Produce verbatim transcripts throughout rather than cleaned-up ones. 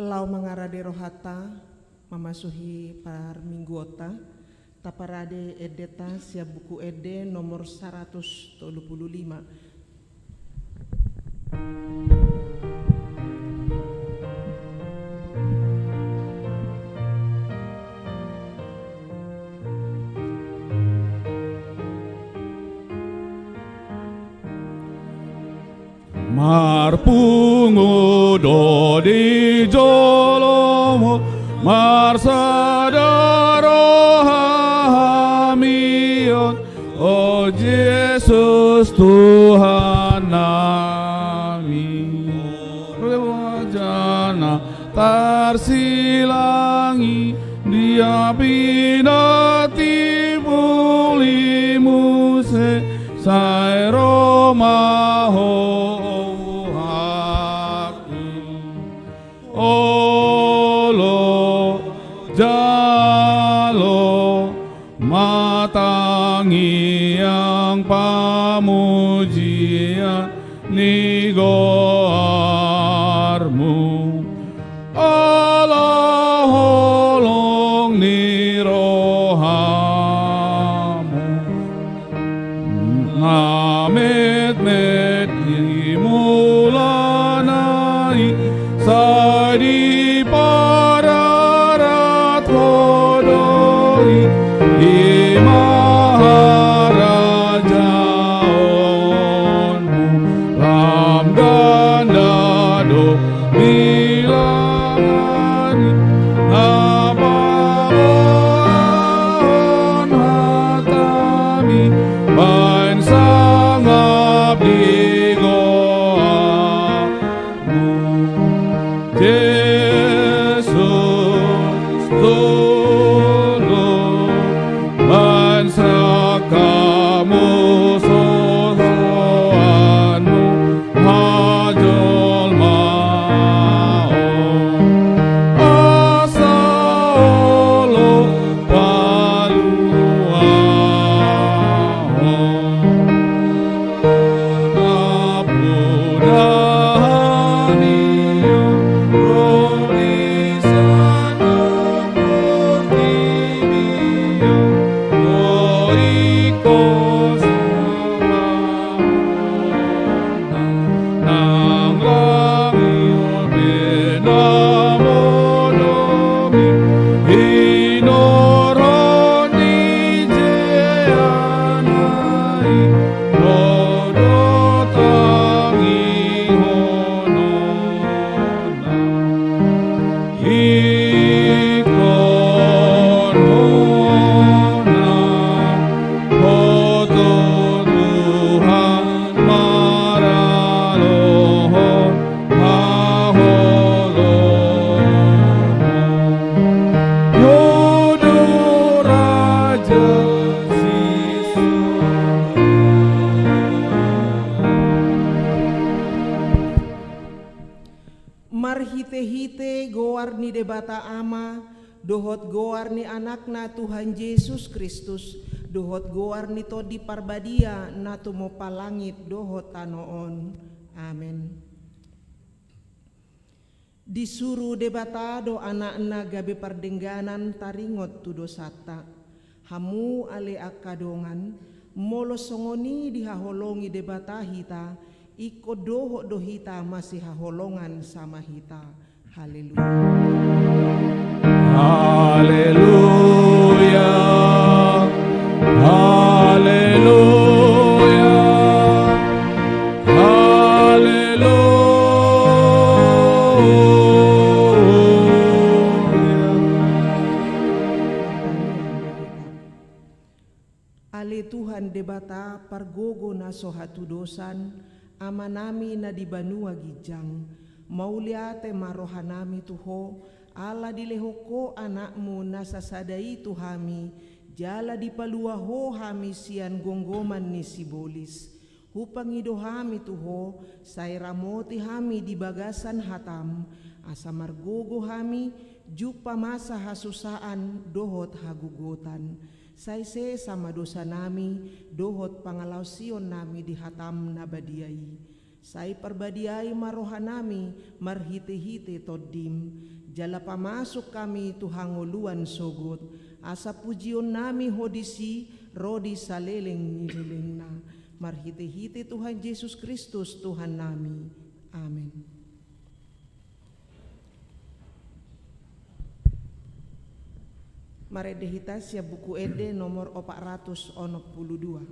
Laho mangarade rohanta mamasuhi parmingguonta, taparade endenta sian Buku Ende nomor saratus tolu pulu lima. Marpungu do di jolomu, marsada roha hami on, o Jesus Tuhan nami. Wajahna tarsilangi, dia pinatimbul i muse, sai ro ma ho, o Tuhanku. Olo, jalo ma tangiang pamujian ni goarmu, ala holong ni rohamu. Na metmet di mulana i, sai dipararat ho do i, i ma harajaonmu. Lam ganda do bilangan i, na paboahon hatami, baen sangap di goarmu. Jesus, tulung, baen sangkapmu, sosoanmu, hajolmaon, asa olo paluahon. Napudahan i ro di sanang portibi on, do ingkon sahatna. Nang lang i on pe na modom i, hinorhon ni jea na i, ho do tangihononna. Ingkon hona, ho Tuhan, maralohon haholongon. Ho do raja siso. Marhitehite goar ni Debata Ama, dohot goar ni Anakna Tuhan Jesus Kristus, dohot goar ni Tondi Parbadia na tumompa langit dohot tano on. Amen. Disuru Debata do Anakna gabe pardengganan taringot tu dosanta. Hamu ale angka dongan, molo songon i dihaholongi Debata hita, ingkon dohot do hita masihaholongan sama hita. Haleluya. Haleluya. Haleluya. Haleluya. Ale Tuhan Debata pargogo na so hatudosan, Amanami na di banua ginjang, mauliate ma rohanami tu Ho, ala dilehon Ho Anakmu na sasada i tu hami, jala dipalua Ho hami sian gomgoman ni sibolis. Hupangido hami tu Ho, sai ramoti hami di bagasan hataM, asa margogo hami, jumpa masa hasusaan dohot hagogotan. Sai sesa ma dosanami, dohot pangalaosionnami di hataM na badia i. Sai parbadiai ma rohanami, marhitehite TondiM. Jala pamasuk hami tu hangoluan sogot, asa pujionnami Ho disi ro di saleleng ni lelengna. Marhitehite Tuhan Jesus Kristus Tuhannami. Amen. Marende hita sian Buku Ende nomor opat ratus onom pulu dua.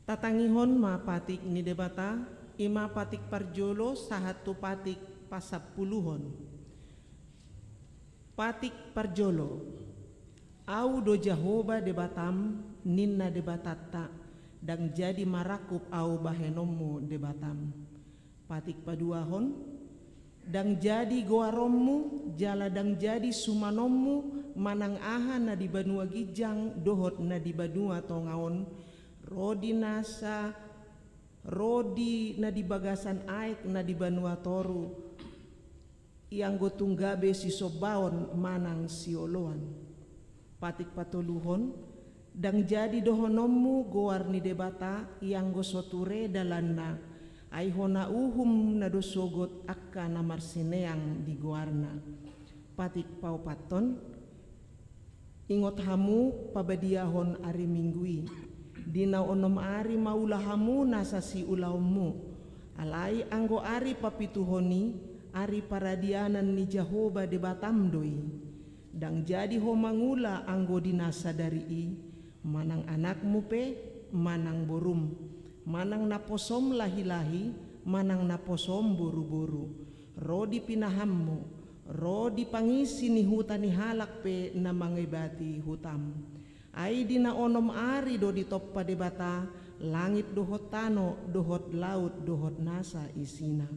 Tatangihon ma patik ni Debata, i ma patik parjolo sahat tu patik pasampuluhon. Patik parjolo. Ahu do Jahowa Debatam, ninna Debatanta, ndang jadi marangkup ahu bahenonmu Debatam. Patik paduahon. Ndang jadi goaronmu, jala ndang jadi sumanonmu, manang aha na di banua ginjang dohot na di banua tonga on, ro di nasa, ro di na di bagasan aek na di banua toru, ianggo tung gabe sisombaon manang sioloan. Patik patoluhon. Ndang jadi dohononmu goar ni Debata, ianggo so ture dalanna, ai hona uhum na do sogot angka na marsineang di goarna. Patik paopathon. Ingot hamu pabadiahon ari Minggu i, di na onom ari maula hamu nasa siulaonmu. Alai anggo ari papituhon i, ari paradianan ni Jahowa Debatam do i. Ndang jadi ho mangula anggo di na sadari i, manang anakmu pe, manang borum, manang naposom lahilahi, manang naposom boruboru, ro di pinahanmu, ro di pangisi ni huta ni halak pe na mangebati hutam. Ai di na onom ari do ditompa Debata langit dohot tano, dohot laut dohot nasa isina.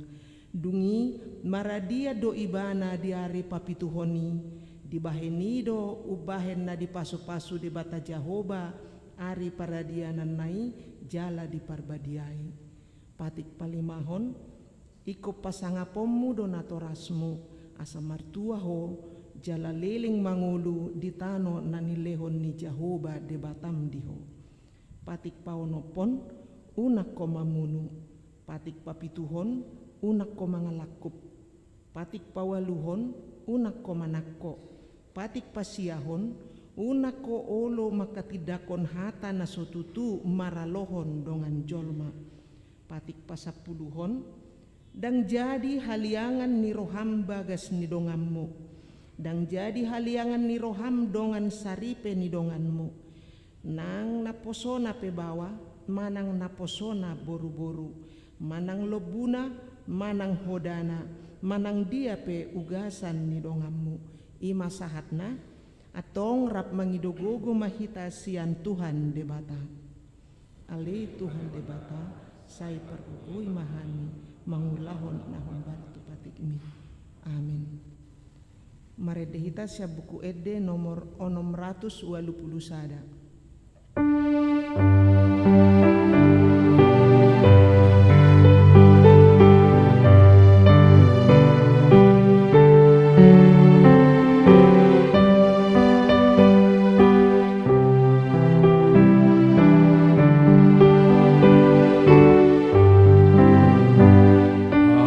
Dung i, maradian do ibana di ari papituhon i, dibahen i do umbahen na dipasupasu Debata Jahowa ari paradiananna i, jala diparbadiai. Patik palimahon. Ingkon pasangaponmu do natorasmu, asa martua ho, jala leleng mangolu di tano na nilehon ni Jahowa Debatam di ho. Patik paonomhon. Unang ho mamunu. Patik papituhon. Unang ho mangalangkup. Patik paualuhon. Unang ho manangko. Patik pasiahon. Unang ho olo manghatindanghon hata na so tutu maralohon dongan jolma. Patik pasampuluhon. Ndang jadi haliangan ni roham bagas ni donganmu. Ndang jadi haliangan ni roham dongan saripe ni donganmu. Nang naposona pe baoa, manang naposona boruboru, manang lombuna, manang hodana, manang dia pe ugasan ni donganmu. I ma sahatna. Antong rap mangido gogo ma hita sian Tuhan Debata. Ale Tuhan Debata, sai pargogoi ma hami mangulahon na hombar tu patikmi. Amen. Marende hita sian Buku Ende nomor onom ratus ualu pulu sada.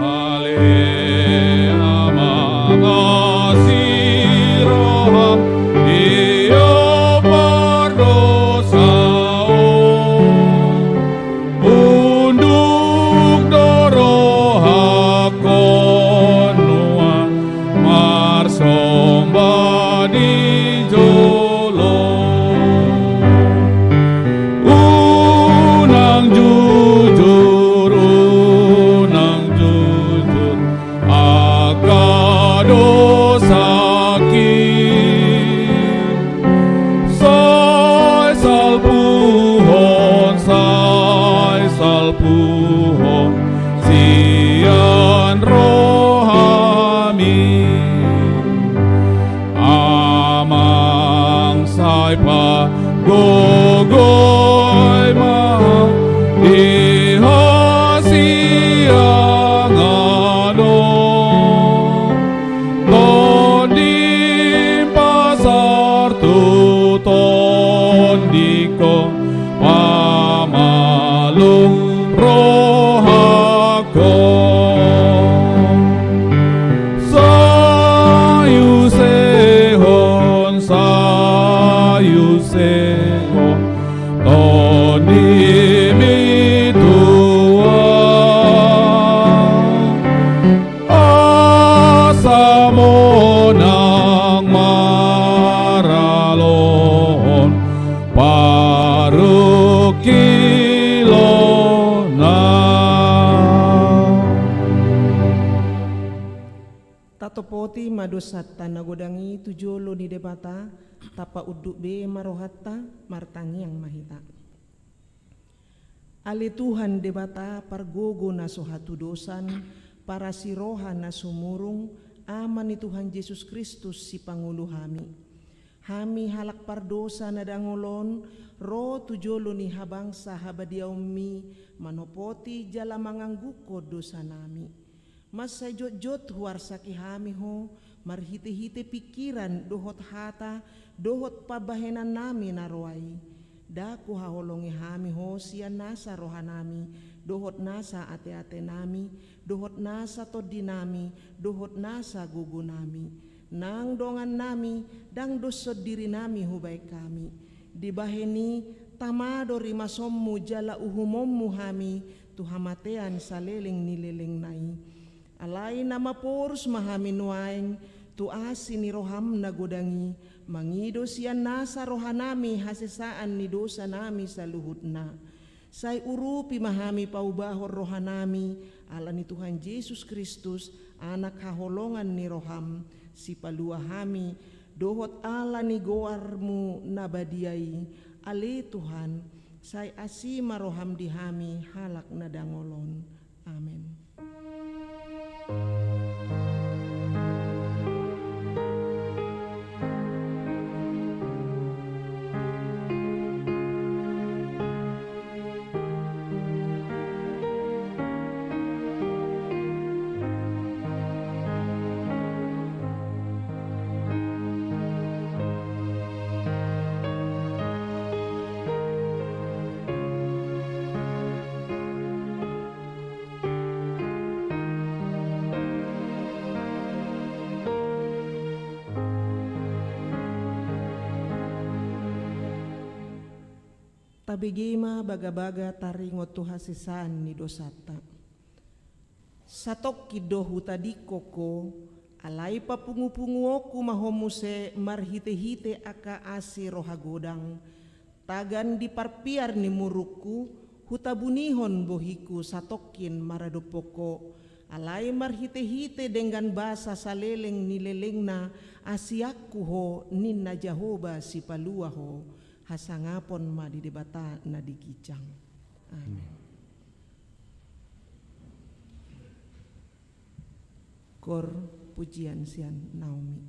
Ale Ama, asi roham, ia pardosa on. Unduk do rohangkon nuaeng marsomba di jolo. Unang jujur, unang jujur angka dosangki. Sai salpuhon, sai salpuhon sian rohami. Amang, sai pagogoi ma di hasiangan on. Tondim pasahat tu tondingkon, pamalum rohangkon. Sai usehon, sai usehon tondim i Tuhan, asa monang maralohon parungkilonna. Tatopoti ma dosanta na godang i tu jolo ni Debata, tapaunduk be ma rohanta, martangiang ma hita. Ale Tuhan Debata, pargogo na so hatudosan, parasi roha na sumurung, Ama ni Tuhan Jesus Kristus, Sipangolu hami. Hami halak pardosa na dangol on, ro tu jolo ni habangsa habadiaonmi, manopoti jala manganggukon dosanami. Mansai jotjot huarsaki hami Ho, marhitehite pingkiran dohot hata, dohot pambahenannami na roa i. Ndang huhaholongi hami Ho sian nasa rohanami, dohot nasa ateatenami, dohot nasa tondinami, dohot nasa gogonami. Nang dongannami, ndang doshon dirinami hubahen hami. Dibahen i, tama do rimasonmu jala uhumonmu hami tu hamatean saleleng ni lelengna i. Alai na maporus ma hami nuaeng tu asi ni roham na godang i, mangido sian nasa rohanami hasesaan ni dosanami saluhutna. Sai urupi ma hami paubahon rohanami, ala ni Tuhan Jesus Kristus, Anak haholongan ni roham, Sipalua hami, dohot ala ni goarmu na badia i, ale Tuhan, sai asi ma roham di hami halak na dangol on. Amen. Tabege ma bagabaga taringot tu hasesaan ni dosanta. Satongkin do hutadingkon ho, alai papungupunguonku ma ho muse marhitehite angka asi roha godang. Tagan di parpiar ni murukku, hutabunihon bohingku satongkin maradophon ho, alai marhitehite denggan basa saleleng ni lelengna, asianku ho, ninna Jahowa Sipalua ho. Hasangapon ma di Debata na di ginjang. Amen. Kor pujian sian Naomi.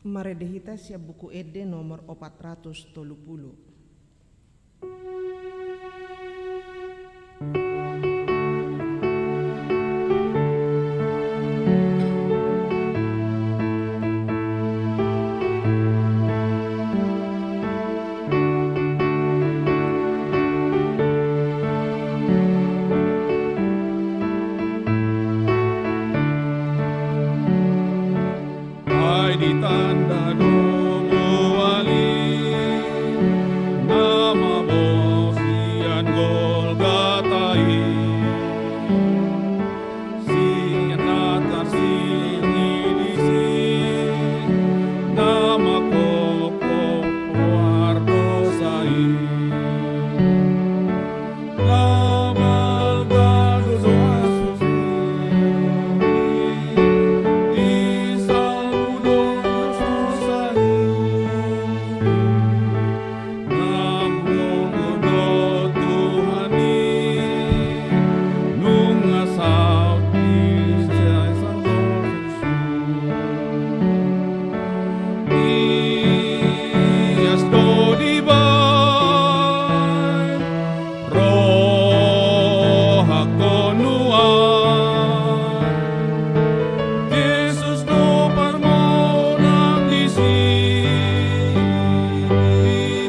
Marende hita sian Buku Ende nomor opat ratus tolu pulu. Ai ditanda do muali na maboan sian Golgata i, sian na tarsiling i disi na mangkophop pardosa i. Ias do dibaen rohangku nuaeng, Jesus do parmonang disi,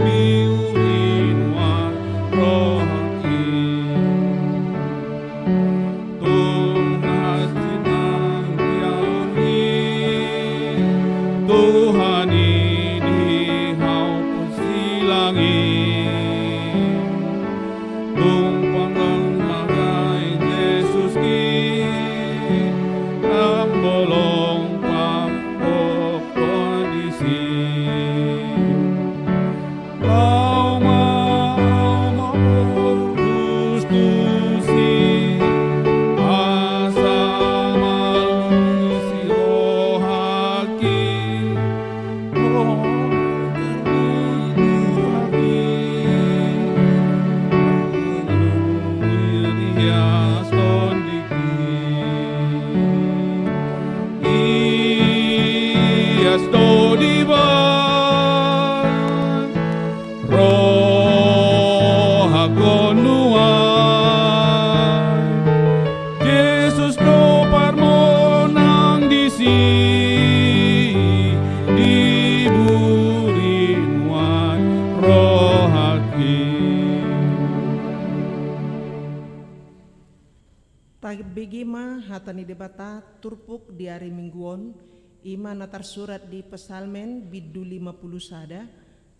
diburi nuaeng rohangki. Tuhan, sinangkanon i, Tuhan i di hau pun silang i. Tung panggang ma i Jesus i, amang bolong pangkophop disi. Laho ma, laho ma, Kristus i, asa malua ni si rohangki. Ias do dibaen rohangku nuaeng, Jesus do parmonang disi, diburi nuaeng rohangki. Tabege ma hata ni Debata turpuk di ari Minggu on, i ma na tarsurat di Psalmen bindu lima pulu sada,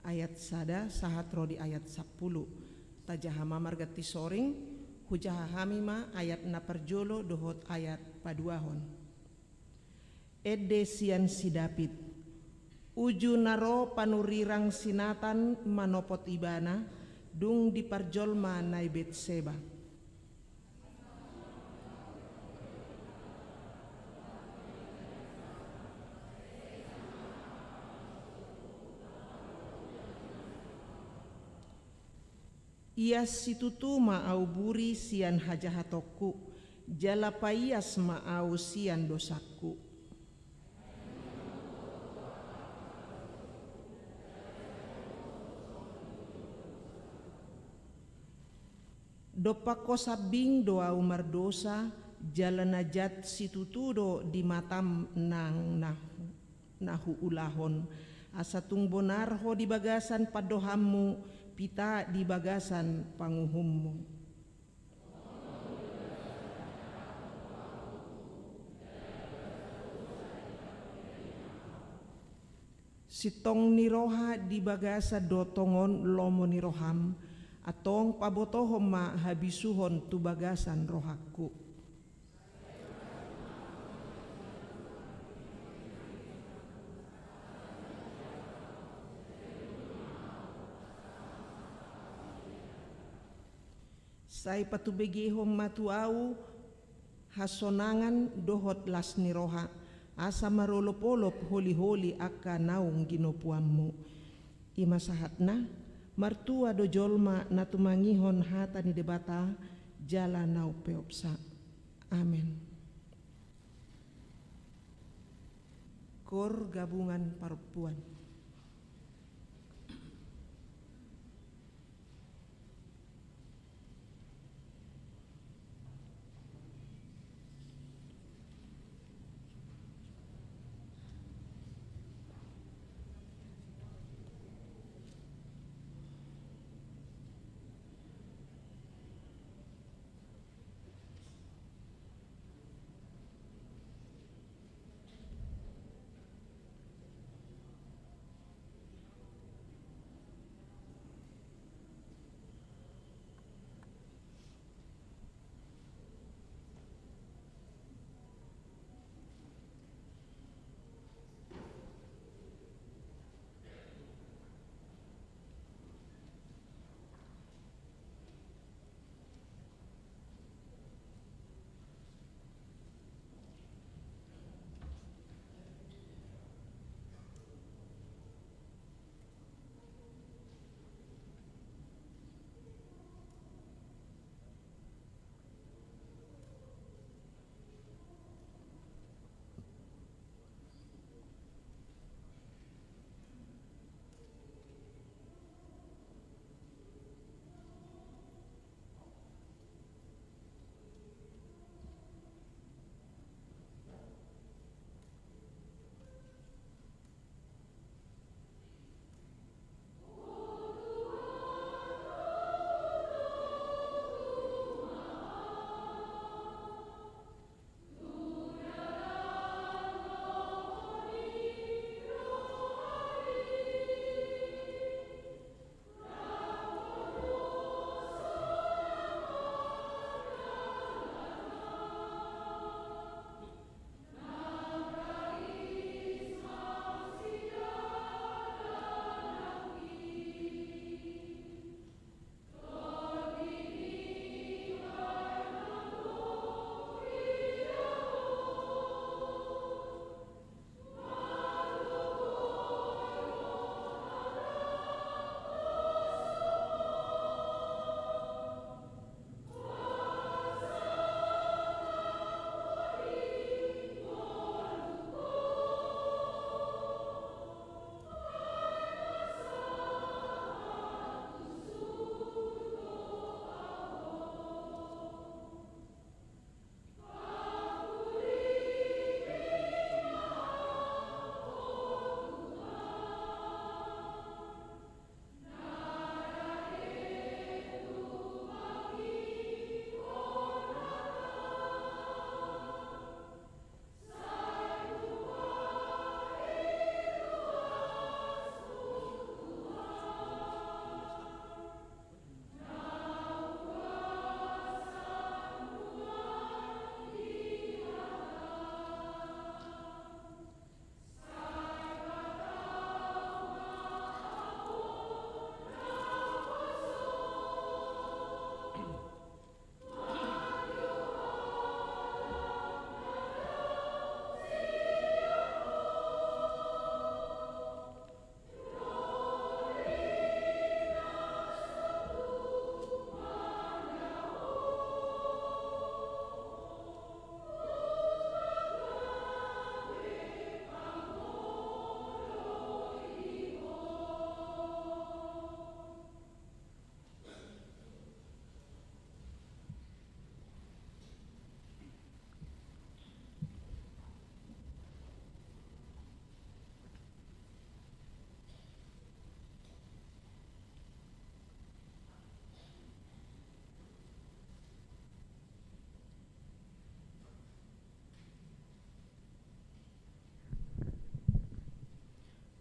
ayat sada sahat ro di ayat sampulu. Tajaha ma marganti soring, hujaha hami ma ayat na parjolo dohot ayat paduahon. Ende sian si David. Uju na ro panurirang si Natan manopot ibana, dung diparjolma na i Betseba. Ias situtu ma ahu buri sian hajahatonku, jala paias ma ahu sian dosangku. Dompak ho sambing do ahu mardosa, jala na jat situtu do di matam nang na, na huulahon. Asa tung bonar ho di bagasan pandohanmu, pita di bagasan panguhummu. Sintong ni roha di bagasan do tongon lomo ni roham, antong pabotohon ma habisuhon tu bagasan rohangku. Sai patubegehon ma tu ahu hasonangan dohot las ni roha, asa marolopolop holiholi angka naung ginopuanmu. I ma sahatna, martua do jolma na tumangihon hata ni Debata, jala na umpeopsa. Amen. Kor Gabungan Parompuan.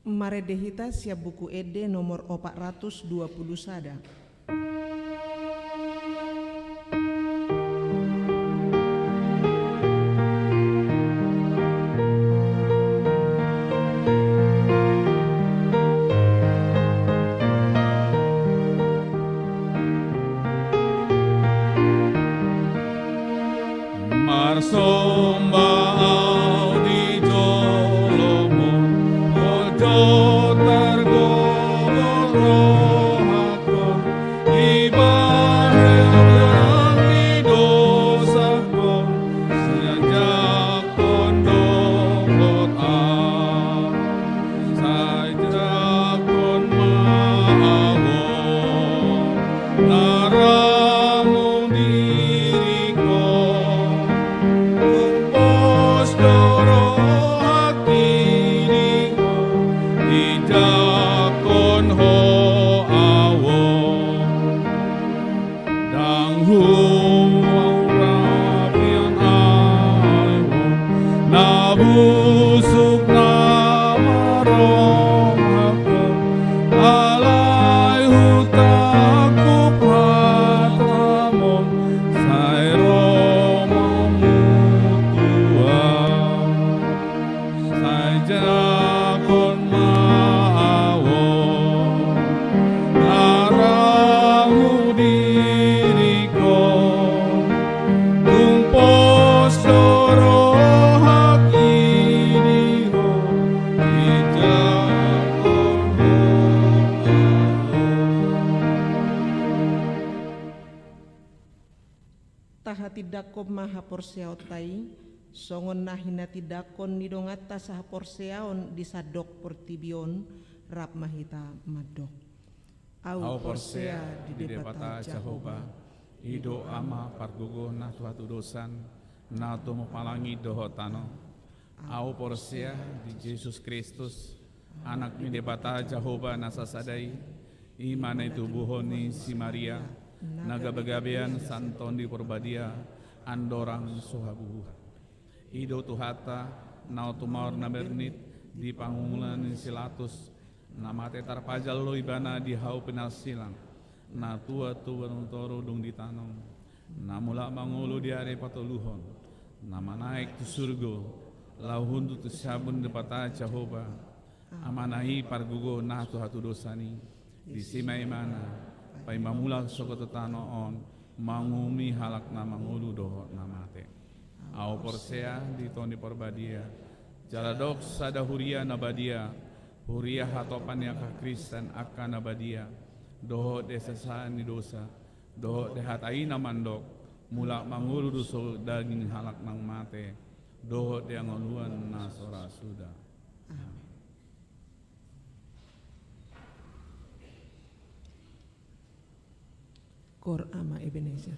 Marende hita sian Buku Ende nomor opat ratus dua puluh sada. Marsomba ahu di jolom on, olo targogo rohangkon, Tindangkon ma haporseaonta i, songon na hinatindangkon ni donganta sahaporseaon di sandok portibi on, rap ma hita mandok. Ahu porsea di Debata Jahowa, i do Ama pargogo na tu hatudosan, na tumompa langit dohot tano. Ahu porsea di Jesus Kristus, Anak ni Debata Jahowa na sasada i, i ma na itubuhon ni si Maria, na gabegabean sian Tondi Parbadia, andorang so habubuhan. I do Tuhanta, na tumaon na mernit di pangungulan ni si Pilatus, na mate tarpajal do ibana di hau pinarsilang, na tua tu banua toru dung ditanom, na mulak mangolu di ari patoluhon, na manaek tu surgo, laho hundul tu siamun ni Debata Jahowa, Amana i pargogo na tu hatudosan i, disi ma ibana, paima mulak sogot tu tano on, manguhumi halak na mangolu dohot na mate. Ahu porsea di Tondi Parbadia, jala dok sada huria na badia, huria hatopan ni angka Kristen angka na badia, dohot di hasesaan ni dosa, dohot di hata i na mandok, mulak mangolu do sogot daging ni halak na mate, dohot di hangoluan na so ra suda. Amen. Cor ama Ebenezer.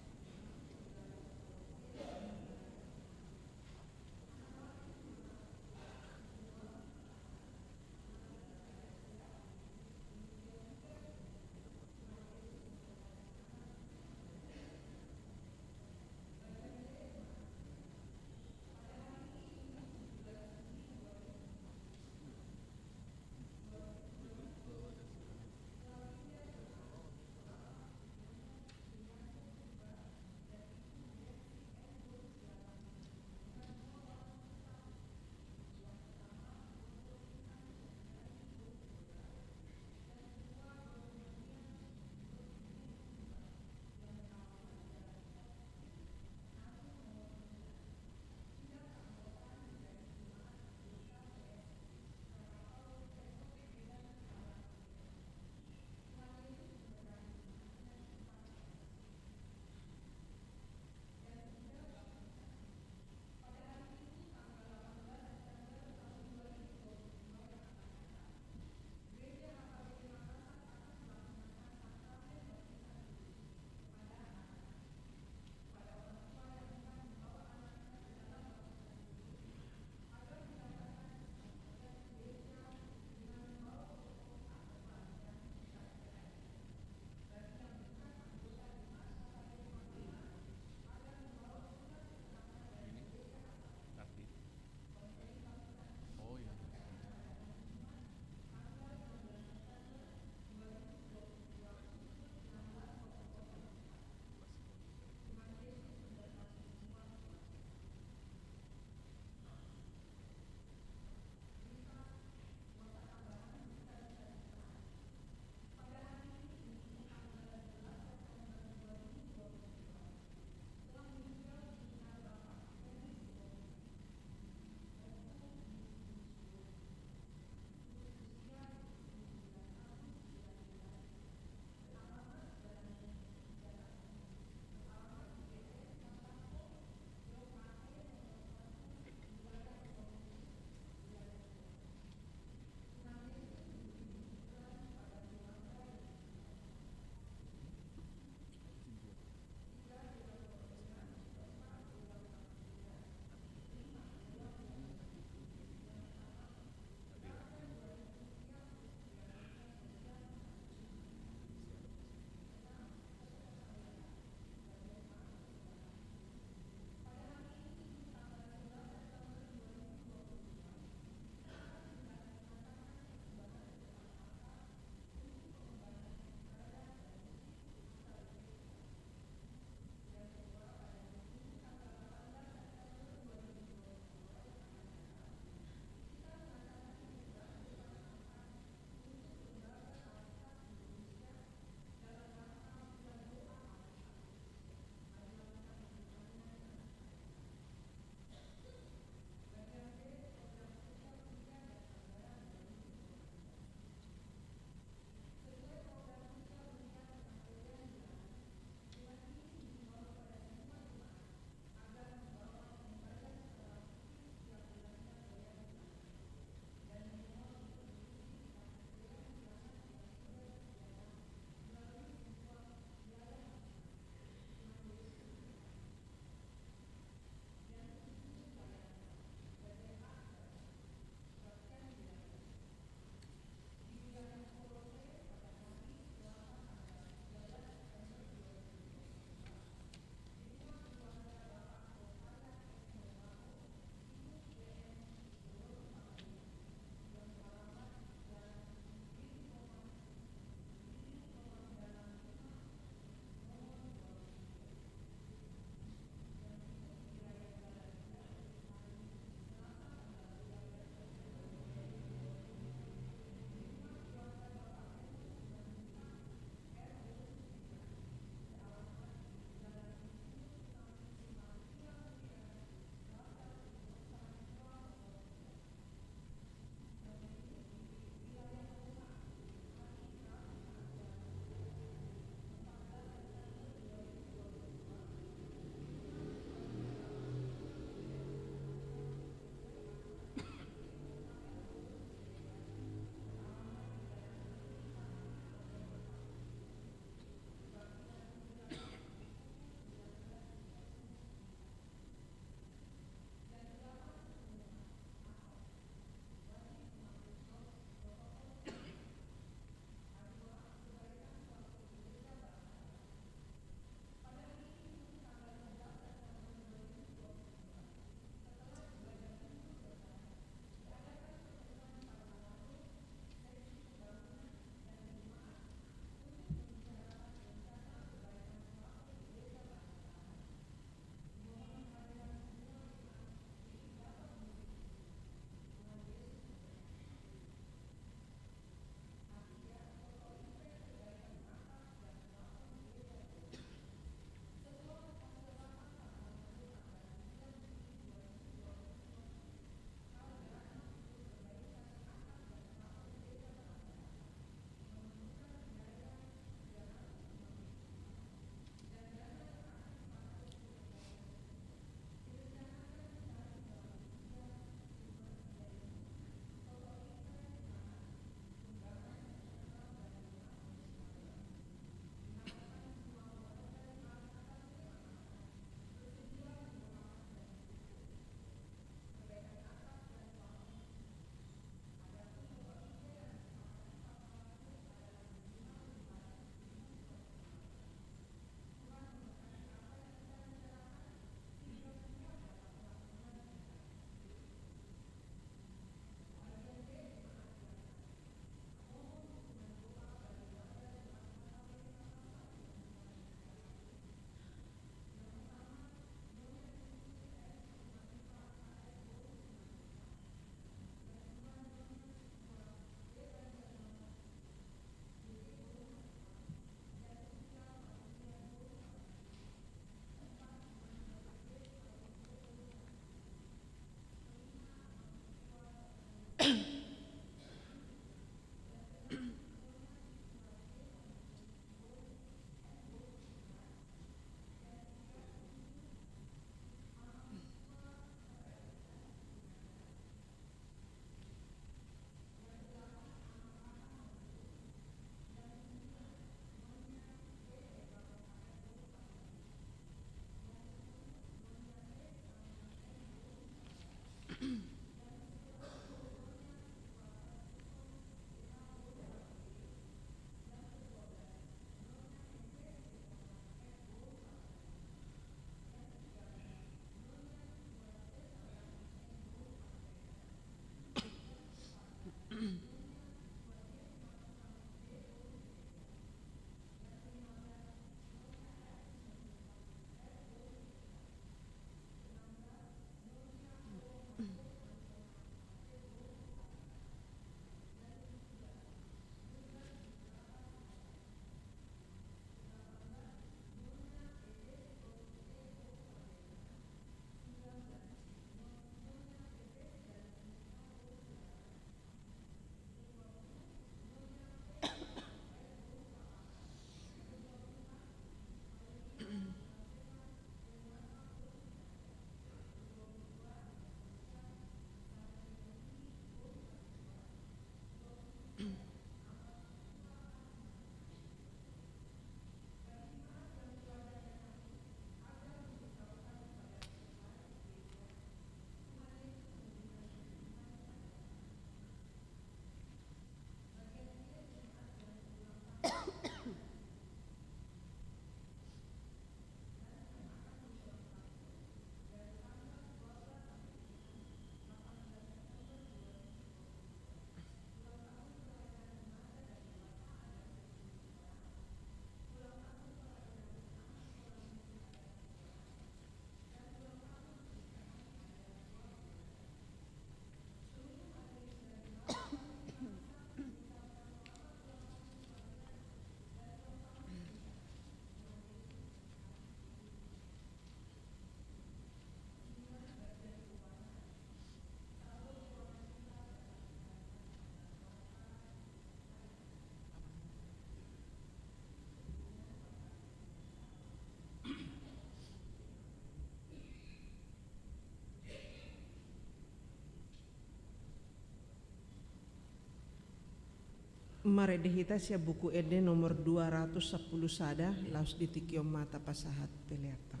Marende hita sian Buku Ende nomor dua ratus sampulu sada, laos di tingki on ma tapasahat peleanta.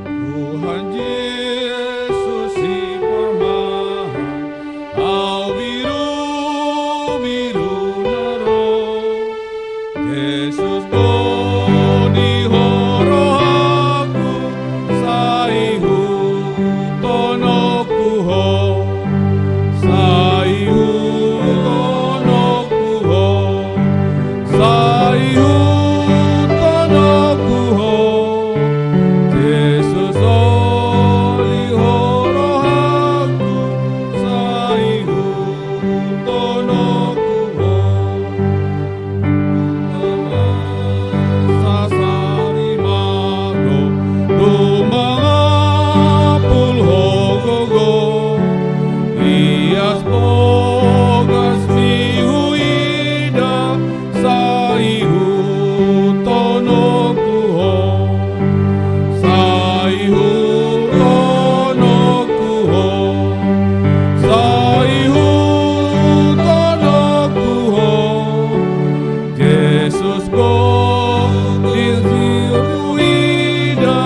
Tuhan Jesus, si pormahan, au birubiru na ro. Jesus, boni ho rohangku, sai hutononku ho, sai hutononku ho, sai hutononku ho. Jesus, oli ho rohangku, sai hutononku ho. Sasari mago, dung mangapul ho gogo, ias bogasmi huida, sai hutononku ho, sai hutononku ho, sai hutononku ho. Jesus, boni ho huida,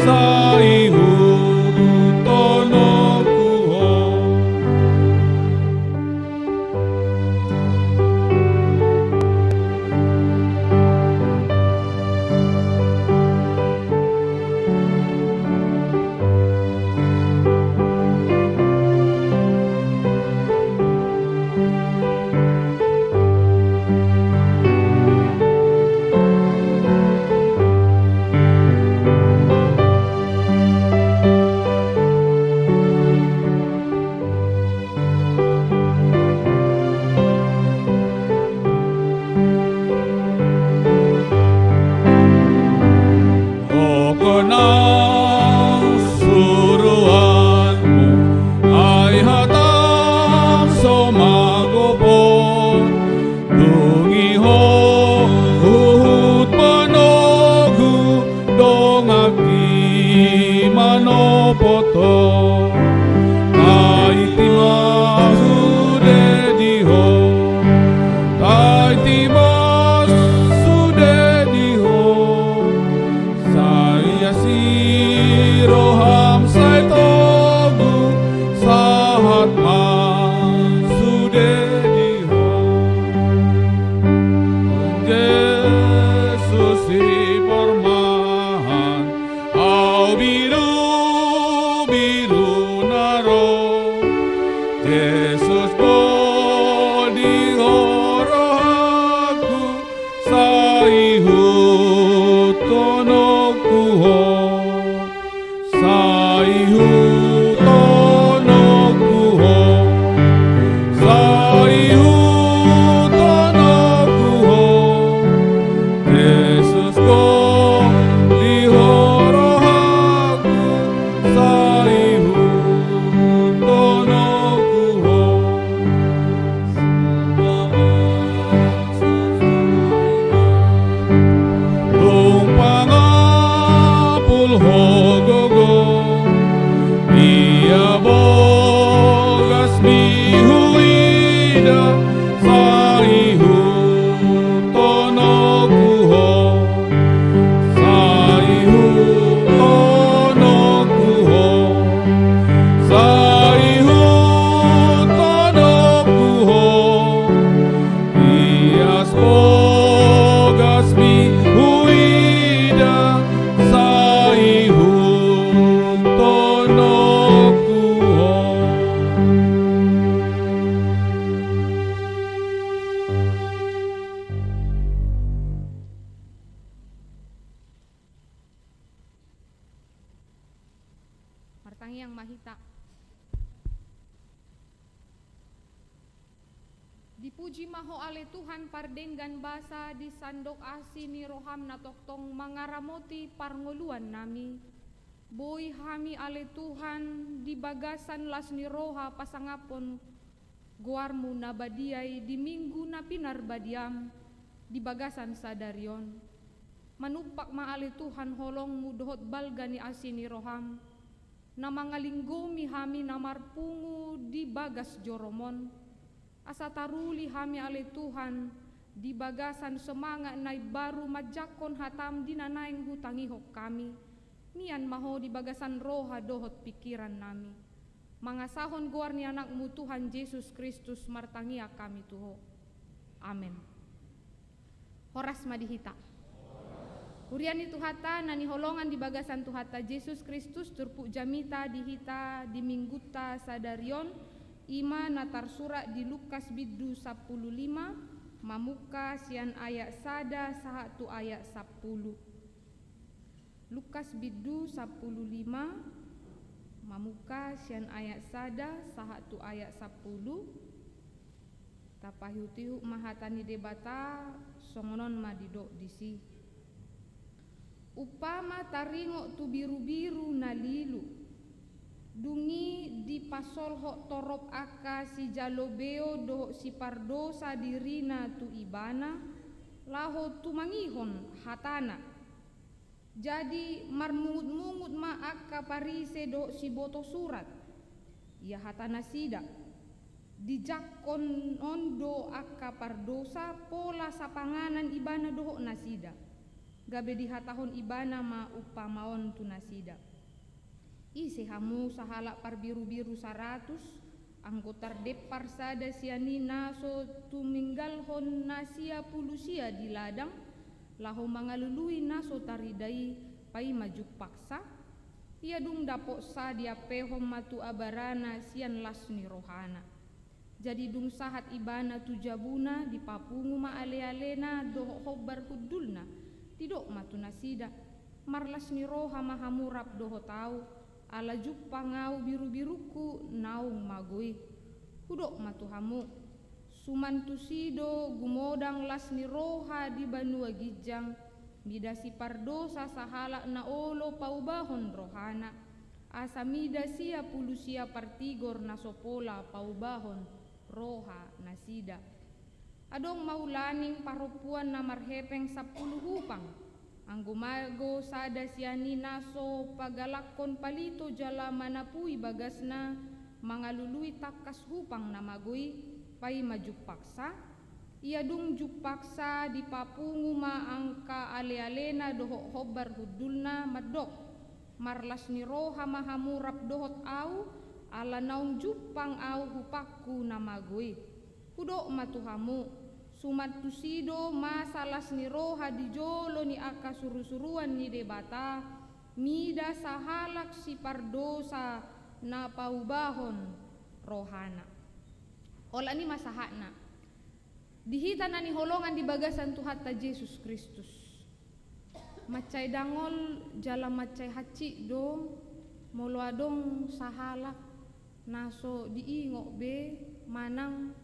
sai hutononku ho. Ho na suruanmu, ai hatam so magopo, dung i ho huhut manogu, donganki manopot ho. Taiti ma sude di ho, taiti ma sude di ho. Sai asi roham, sai togu, sahat ma sude di ho. Jesus, si pormahan, au birubiru na ro. Jesus, boni ho rohangku, sai hutononku ho, sai hutononku ho, sai hutononku ho. Jesus, boni ho rohangku, sai hutononku ho. Dung pangapul ho gogo, ia bogasmi huida, sai hutononku ho, sai hutononku ho, sai hutononku ho. Ias bogasmi huida, sai hutononku ho. Martangiang ma hita. Dipuji ma Ho ale Tuhan pardenggan basa, di sandok asi ni roham na tongtong mangaramoti parngoluannami. Boi hami ale Tuhan di bagasan las ni roha pasangaphon goarmu na badia i di Minggu na pinarbadiam di bagasan sadari on. Manumpak ma ale Tuhan holongmu dohot balga ni asi ni roham, na mangalinggomi hami na marpungu di bagas joromon, asa taruli hami ale Tuhan di bagasan semangat na imbaru manjangkon hatam di na naeng hutangihon hami, mian ma ho di bagasan roha dohot pingkiran nami. Mangasahon goar ni anakmu Tuhan Jesus Kristus martangiang hami tu ho. Amen. Horas ma di hita. Huria ni Tuhanta na niholongan di bagasan Tuhanta Jesus Kristus, turpuk jamita di hita di minggunta sadari on, ima na tarsurat di Lukas bindu sampulu lima, mamungka sian ayat sada sahat tu ayat sampulu. Lukas bindu sampulu lima, mamungka sian ayat sada sahat tu ayat sampulu. Tapaihutihut ma hata ni Debata, songon on ma didok disi. Umpama taringot tu birubiru na lilu. Dung i dipasolhot torop angka sijalo beo dohot sipardosa dirina tu ibana, laho tumangihon hatana. Jadi marmungutmungut ma angka Parise dohot siboto surat. Ia hatanasida, dijangkon on do angka pardosa pola sapanganan ibana dohot nasida. Gabe dihatahon ibana ma umpama on tu nasida. Ise hamu sahalak parbirubiru saratus, anggo tardempar sada sian i na so tuminggalhon na sia pulu sia di ladang, laho mangalului na so tarida i, paima jumpangsa? Ia dung dapot sa diampehon ma tu abarana sian las ni rohana. Jadi dung sahat ibana tu jabuna, dipapungu ma alealena dohot hombar hundulna. Didok ma tu nasida, marlas ni roha ma hamu rap dohot ahu, ala jumpang ahu birubirungku naung mago i. Hudok ma tu hamu, suman tusi do gumodang las ni roha di banua ginjang, mida sipardosa sahalak na olo paubahon rohana, asa mida sia pulu sia partigor na so pola paubahon roha nasida. Adong ma ulaning parompuan na marhepeng sampulu hupang. Anggo mago sada sian i na so pagalakkon palito jala manapui bagasna, mangalului tangkas hupang na mago i, paima jumpangsa? Ia dung jumpangsa dipapungu ma angka alealena dohot hombar hundulna mandok, marlas ni roha ma hamu rap dohot ahu, ala naung jumpang ahu hupangku na mago i. Hudok ma tu hamu, suman tusi do masa las ni roha di jolo ni angka surusuruan ni Debata, mida sahalak sipardosa na paubahon rohana. Olat ni ma sahatna. Di hita na niholongan di bagasan Tuhanta Jesus Kristus. Mansai dangol jala mansai hansit do, molo adong sahalak na so diingot be manang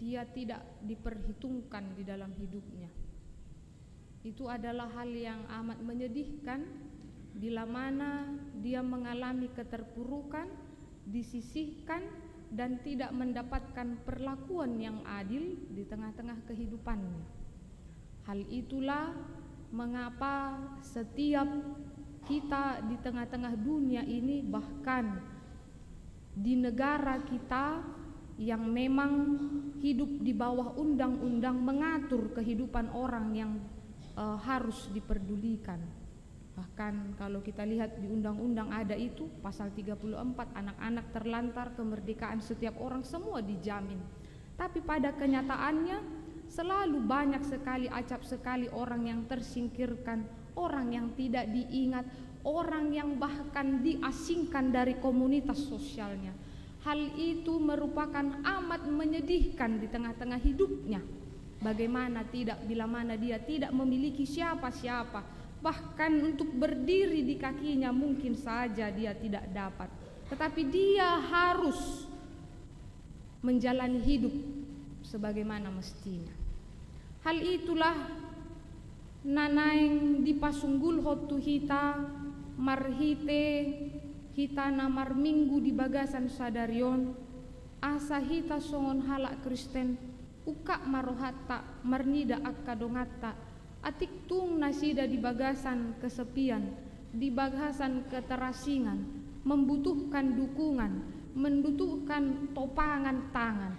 dia tidak diperhitungkan di dalam hidupnya. Itu adalah hal yang amat menyedihkan bila mana dia mengalami keterpurukan, disisihkan, dan tidak mendapatkan perlakuan yang adil di tengah-tengah kehidupannya. Hal itulah mengapa setiap kita di tengah-tengah dunia ini, bahkan di negara kita yang memang hidup di bawah undang-undang mengatur kehidupan orang yang, eh, harus diperdulikan. Bahkan kalau kita lihat di undang-undang ada itu, pasal tiga puluh empat, anak-anak terlantar, kemerdekaan setiap orang, semua dijamin. Tapi pada kenyataannya, selalu banyak sekali, acap sekali orang yang tersingkirkan, orang yang tidak diingat, orang yang bahkan diasingkan dari komunitas sosialnya. Hal itu merupakan amat menyedihkan di tengah-tengah hidupnya. Bagaimana tidak, bila mana dia tidak memiliki siapa-siapa, bahkan untuk berdiri di kakinya mungkin saja dia tidak dapat. Tetapi dia harus menjalani hidup sebagaimana mestinya. Hal itulah na naeng dipasunggulhon tu hita marhite hita na marminggu di bagasan sadari on, asa hita songon halak Kristen, ungkap ma rohanta marnida angka donganta, Atik tung nasida di bagasan kesepian, di bagasan keterasingan, membutuhkan dukungan, membutuhkan topangan tangan.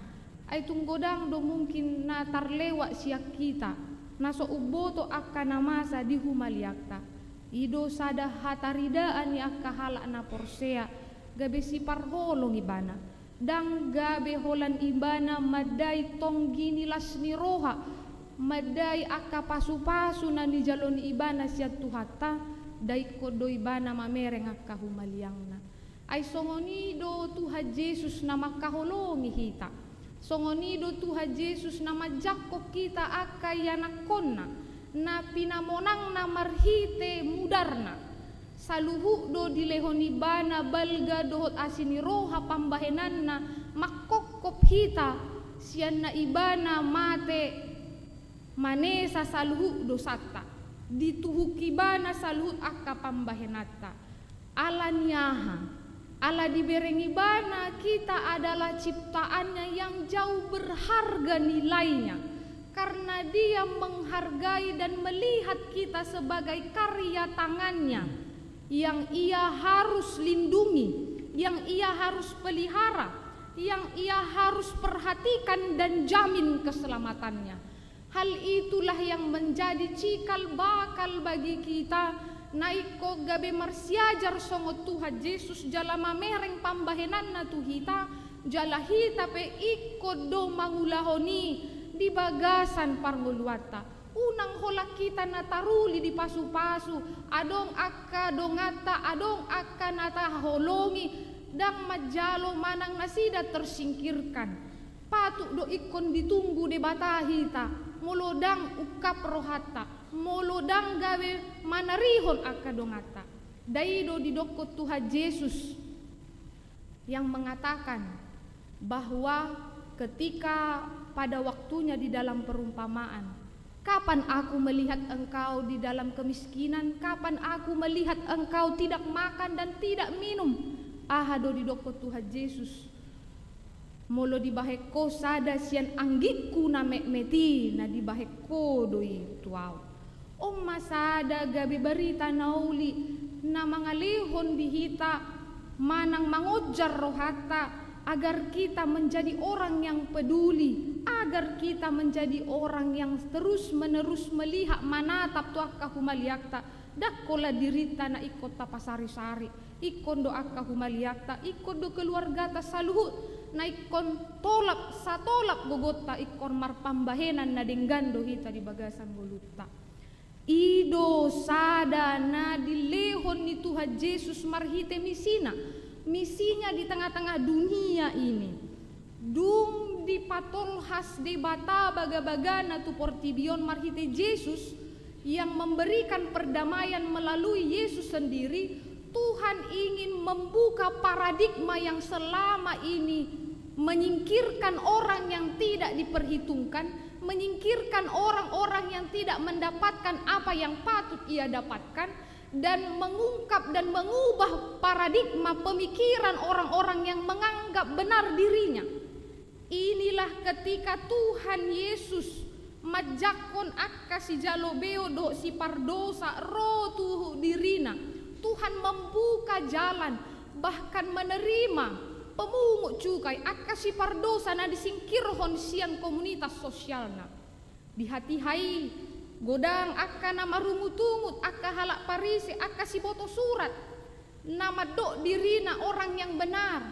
Ai tung godang do mungkin na tarlewat sian hita, na so umboto angka na masa di humaliangta. I do sada hataridaan ni angka halak na porsea, gabe siparholong ibana. Ndang gabe holan ibana mandai tonggi ni las ni roha, mandai angka pasupasu na nijalo ni ibana sian Tuhanta, ndang ingkon do ibana mamereng angka humaliangna. Ai songon i do Tuhan Jesus na mangkaholongi hita. Songon i do Tuhan Jesus na manjangkon hita angka ianakkonna, na pinamonangna marhite mudarna. Saluhut do dilehon ibana balga dohot asi ni roha pambahenanna mangkophop hita, sian na ibana mate manesa saluhut dosanta. Dituhuk ibana saluhut angka pambahenanta. Ala ni aha? Ala dibereng ibana kita adalah ciptaannya yang jauh berharga nilainya. Karena dia menghargai dan melihat kita sebagai karya tangannya yang ia harus lindungi, yang ia harus pelihara, yang ia harus perhatikan dan jamin keselamatannya. Hal itulah yang menjadi cikal bakal bagi kita, na ingkon gabe marsiajar songon Tuhan Jesus jala mamereng pambahenanna tu hita, jala hita pe ingkon do mangulahon i di bagasan parngoluanta. Unang holan hita na taruli di pasupasu, adong angka donganta, adong angka na taholongi, ndang manjalo manang nasida tersingkirkan. Patut do ingkon ditunggu Debata hita, molo ndang ungkap rohanta, molo ndang gabe manarihon angka donganta. Ndai do didokkon Tuhan Jesus yang mengatakan bahwa ketika pada waktunya di dalam perumpamaan, "Kapan aku melihat engkau di dalam kemiskinan? Kapan aku melihat engkau tidak makan dan tidak minum?" Aha do didokkon Tuhan Jesus? Molo dibahen ho sada sian anggingku na metmet i, na dibahen ho do i tu ahu. On ma sada gabe barita na uli na mangalehon di hita manang mangonjar rohanta, agar kita menjadi orang yang peduli, agar kita menjadi orang yang terus-menerus melihat, manatap tu angka humaliangta, ndang holan dirinta na ingkon tapasari-sari. Ingkon do angka humaliangta, ingkon do keluargata saluhut na ingkon tolap, satolap gogonta, ingkon marpambahenan na denggan do hita di bagasan ngolunta. I do sada na dilehon ni Tuhan Jesus marhite misina, misinya di tengah-tengah dunia ini. Dung dipatolhas Debata bagabagana tu portibi on marhite Jesus, yang memberikan perdamaian melalui Yesus sendiri, Tuhan ingin membuka paradigma yang selama ini menyingkirkan orang yang tidak diperhitungkan, menyingkirkan orang-orang yang tidak mendapatkan apa yang patut ia dapatkan, dan mengungkap dan mengubah paradigma pemikiran orang-orang yang menganggap benar dirinya. Inilah ketika Tuhan Yesus manjangkon angka sijalo beok dohot sipardosa ro tu dirina. Tuhan membuka jalan, bahkan menerima pemungut cukai, angka sipardosa na disingkirhon sian komunitas sosialna. Di hatiha i godang angka na marungutungut, angka halak Parise, angka siboto surat, na mandok dirina orang yang benar.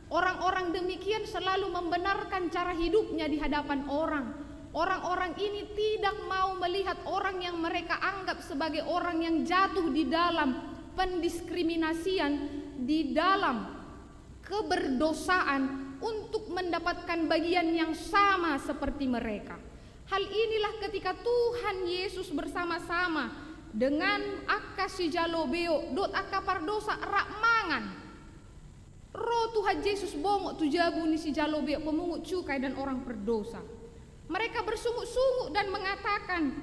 Orang-orang demikian selalu membenarkan cara hidupnya di hadapan orang. Orang-orang ini tidak mau melihat orang yang mereka anggap sebagai orang yang jatuh di dalam pendiskriminasian, di dalam keberdosaan, untuk mendapatkan bagian yang sama seperti mereka. Hal inilah ketika Tuhan Yesus bersama-sama dengan angka sijalo beok dohot angka pardosa rap mangan. Ro Tuhan Jesus bongot tu jabu ni sijalo beok, pemungut cukai dan orang berdosa. Mereka bersungut-sungut dan mengatakan,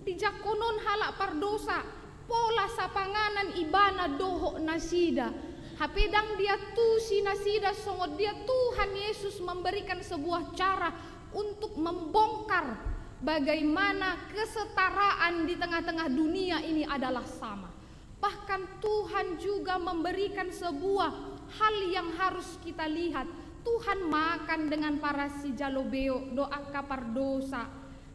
"Dijangkon on halak pardosa, pola sapanganan ibana dohot nasida." Hape ndang diantusi nasida songon dia Tuhan Yesus memberikan sebuah cara untuk membongkar Bagaimana kesetaraan di tengah-tengah dunia ini adalah sama. Bahkan Tuhan juga memberikan sebuah hal yang harus kita lihat. Tuhan makan dengan para sijalo beok do angka pardosa.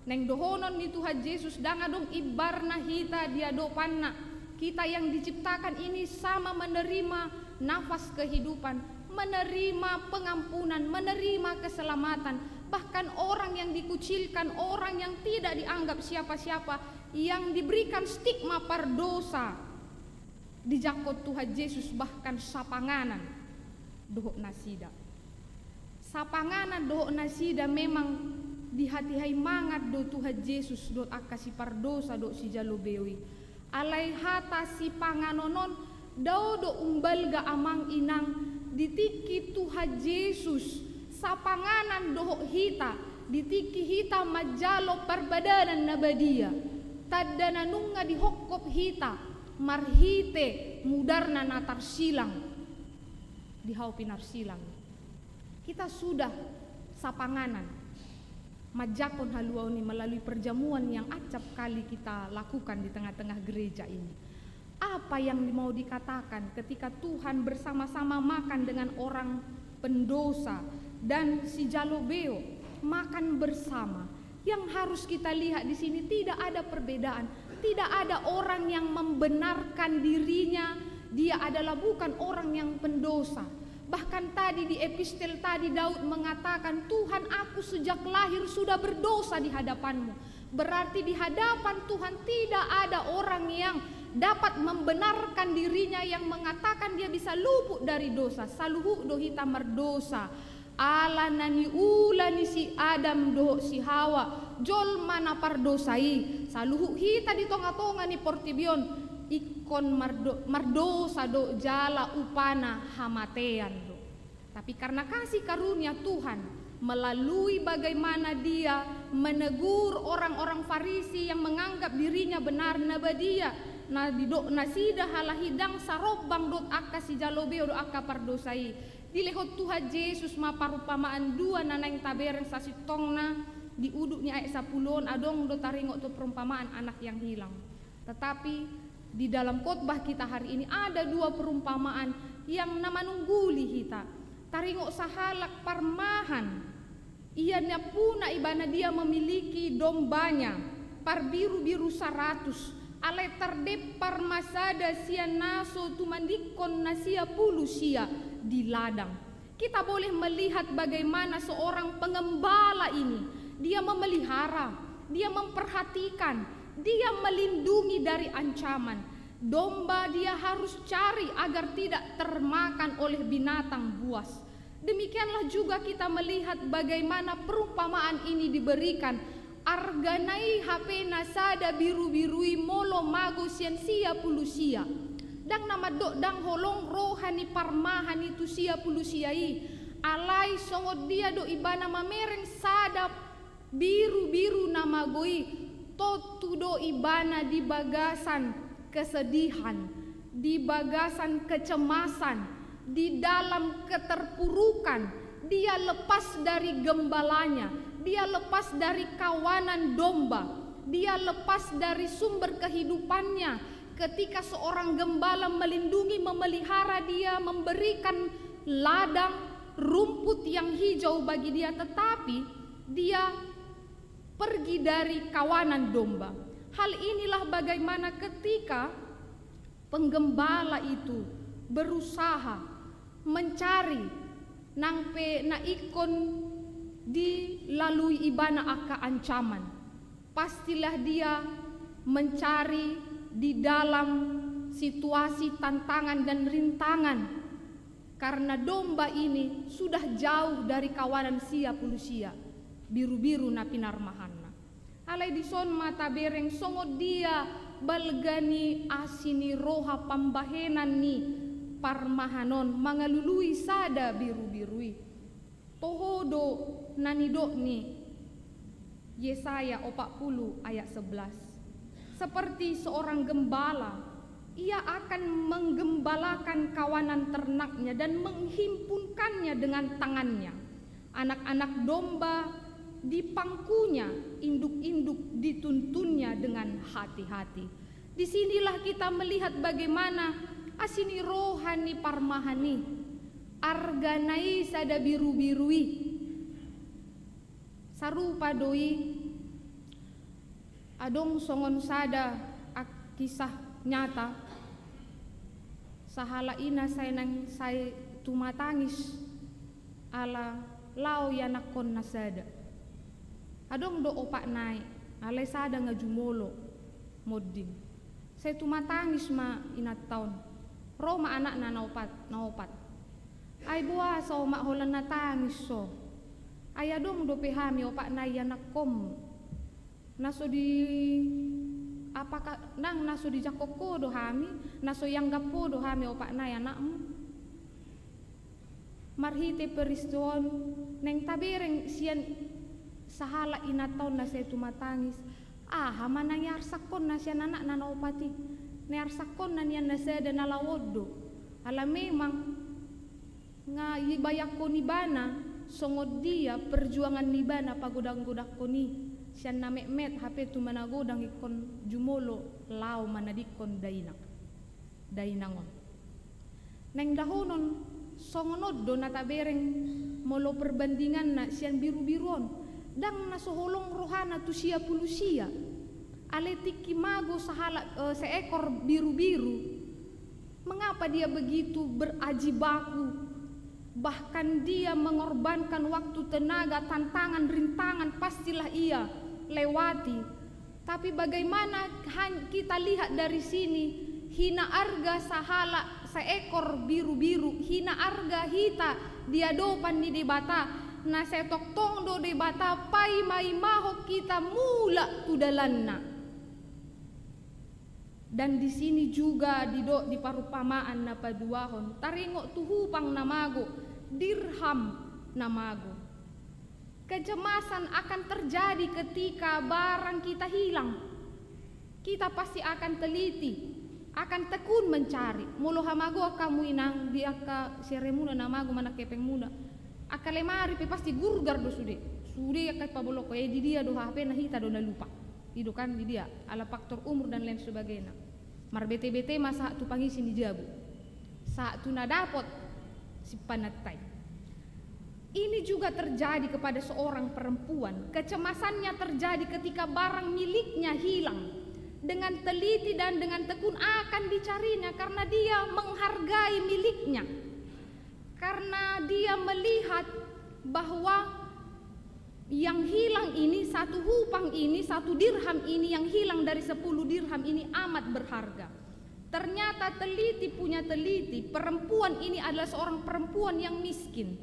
Naeng dohonon ni Tuhan Jesus, ndang adong imbarna hita di adopanna. Kita yang diciptakan ini sama menerima nafas kehidupan, menerima pengampunan, menerima keselamatan. Bahkan orang yang dikucilkan, orang yang tidak dianggap siapa-siapa, yang diberikan stigma pardosa, dijangkon Tuhan Jesus bahkan sapanganan dohot nasida. Sapanganan dohot nasida memang dihatihai mangan do Tuhan Jesus dohot angka sipardosa dohot sijalo beok i. Alai hata sipanganon on dao do umbalga amang inang di tingki Tuhan Jesus sapanganan dohot hita, di tingki hita manjalo parbadanan na badia. Tanda na nunga dihophop hita marhite mudarna na tarsilang di hau pinarsilang. Kita sudah sapanganan manjangkon haluaon i melalui perjamuan yang acap kali kita lakukan di tengah-tengah gereja ini. Apa yang mau dikatakan ketika Tuhan bersama-sama makan dengan orang pendosa dan sijalo beok makan bersama? Yang harus kita lihat di sini, tidak ada perbedaan. Tidak ada orang yang membenarkan dirinya, dia adalah bukan orang yang pendosa. Bahkan tadi di epistel tadi Daud mengatakan, "Tuhan, aku sejak lahir sudah berdosa di hadapan-Mu." Berarti di hadapan Tuhan tidak ada orang yang dapat membenarkan dirinya, yang mengatakan dia bisa luput dari dosa. Saluhut do hita mardosa. Ala na niula ni si Adam dohot si Hawa, jolma na pardosa i, saluhut hita di tonga-tonga ni portibi on, ingkon mardo-, mardosa do jala upana hamatean do. Tapi karena kasih karunia Tuhan, melalui bagaimana Dia menegur orang-orang Farisi yang menganggap dirinya benar, na badia, na didok nasida halak i ndang sarombang dohot angka sijalo beok dohot angka pardosa i. Dilehon Tuhan Jesus ma parumpamaan dua na naeng tabereng sasintongna di udut ni ayat sapuluh on, adong do taringot tu perumpamaan anak yang hilang. Tetapi di dalam khotbah kita hari ini ada dua perumpamaan yang na manungguli hita. Taringot sahalak parmahan, ia nampuna ibana dia memiliki dombanya parbiru-biru saratus, alai tardempar ma sada sian na so tumandingkon na sia pulu sia di ladang. Kita boleh melihat bagaimana seorang pengembala ini, dia memelihara, dia memperhatikan, dia melindungi dari ancaman. Domba dia harus cari agar tidak termakan oleh binatang buas. Demikianlah juga kita melihat bagaimana perumpamaan ini diberikan. Argana i hape na sada birubiru i molo mago sian sia pulu sia. Ndang na mandok ndang holong roha ni parmahan i tu sia pulu sia i. Alai songon dia do ibana mamereng sada birubiru na mago i, tontu do ibana di bagasan kesedihan, di bagasan kecemasan, di dalam keterpurukan, dia lepas dari gembalanya, dia lepas dari kawanan domba, dia lepas dari sumber kehidupannya. Ketika seorang gembala melindungi, memelihara dia, memberikan ladang rumput yang hijau bagi dia, tetapi dia pergi dari kawanan domba. Hal inilah bagaimana ketika penggembala itu berusaha mencari nang pe na ingkon dilalui ibana angka ancaman. Pastilah dia mencari di dalam situasi tantangan dan rintangan. Karena domba ini sudah jauh dari kawanan sia pulu sia, birubiru na pinarmahanna. Alai dison ma tabereng songon dia balga ni asi ni roha pambahenan ni parmahan on mangalului sada birubiru i. Toho do na nidok ni Yesaya opat puluh ayat sebelas. Seperti seorang gembala, ia akan menggembalakan kawanan ternaknya dan menghimpunkannya dengan tangannya. Anak-anak domba Di pangkunya induk-induk dituntunnya dengan hati-hati. Disinilah kita melihat bagaimana asi ni roha ni parmahan i, argana i sada birubiru i. Sarupa do i, adong songon sada kisah nyata, sahalak i na sai nang sai tumatangis ala lao ianakkonna sada. Adong do opat nai, alai sada nga jumolo monding. Sai tumatangis ma inanta on. Ro ma anakna na opat, na opat. Ai boasa omak holan na tangis ho? Ai adong dope hami opat nai ianakkonmu. Na so di, apakah nang na so dijangkon ho do hami, na so ianggap ho do hami opat nai anakmu? Marhite peristiwa on, naeng tabereng sian sahalak inanta on na sai tumatangis, aha ma na niarsakkonna sian anakna na opat i? Niarsakkonna nian na sada na laon do. Ala memang nga ibayangkon ibana songon dia perjuangan ni ibana pagodang-godangkon i, sian na metmet hape tu managodang ingkon jumolo lao manadingkon dainang, dainang on. Naeng dahonon songon on do na tabereng molo perbandinganna sian birubiru on. Ndang na so holong rohana tu sia pulu sia. Alai tingki mago sahalak, eh, seekor birubiru. Mengapa dia begitu berajibaku? Bahkan dia mengorbankan waktu, tenaga, tantangan, rintangan, pastilah ia lewati. Tapi bagaimana han-, kita lihat dari sini, hina arga sahalak seekor birubiru, hina arga hita di adopan ni Debata, na sai tongtong do Debata paimaimahon hita mulak tu dalanna. Dan di sini juga didok di parumpamaan na paduahon, taringot tu hupang na mago, dirham na mago. Kecemasan akan terjadi ketika barang kita hilang. Kita pasti akan teliti, akan tekun mencari. Molo hamagoan hamu inang di angka seremuna na mago manang hepengmuna, angka lemari pe pasti gurgar do sude. Sude angka i paboloko, eh, di dia do hapena, hita do na lupa. I do kan, di dia, ala faktor umur dan lain sebagainya. Marbete-bete ma sahat tu pangisi ni jabu, sahat tu na dapot sipanantai. Ini juga terjadi kepada seorang perempuan. Kecemasannya terjadi ketika barang miliknya hilang. Dengan teliti dan dengan tekun akan dicarinya karena dia menghargai miliknya. Karena dia melihat bahwa yang hilang ini, satu hupang ini, satu dirham ini yang hilang dari sepuluh dirham ini amat berharga. Ternyata teliti punya teliti, perempuan ini adalah seorang perempuan yang miskin.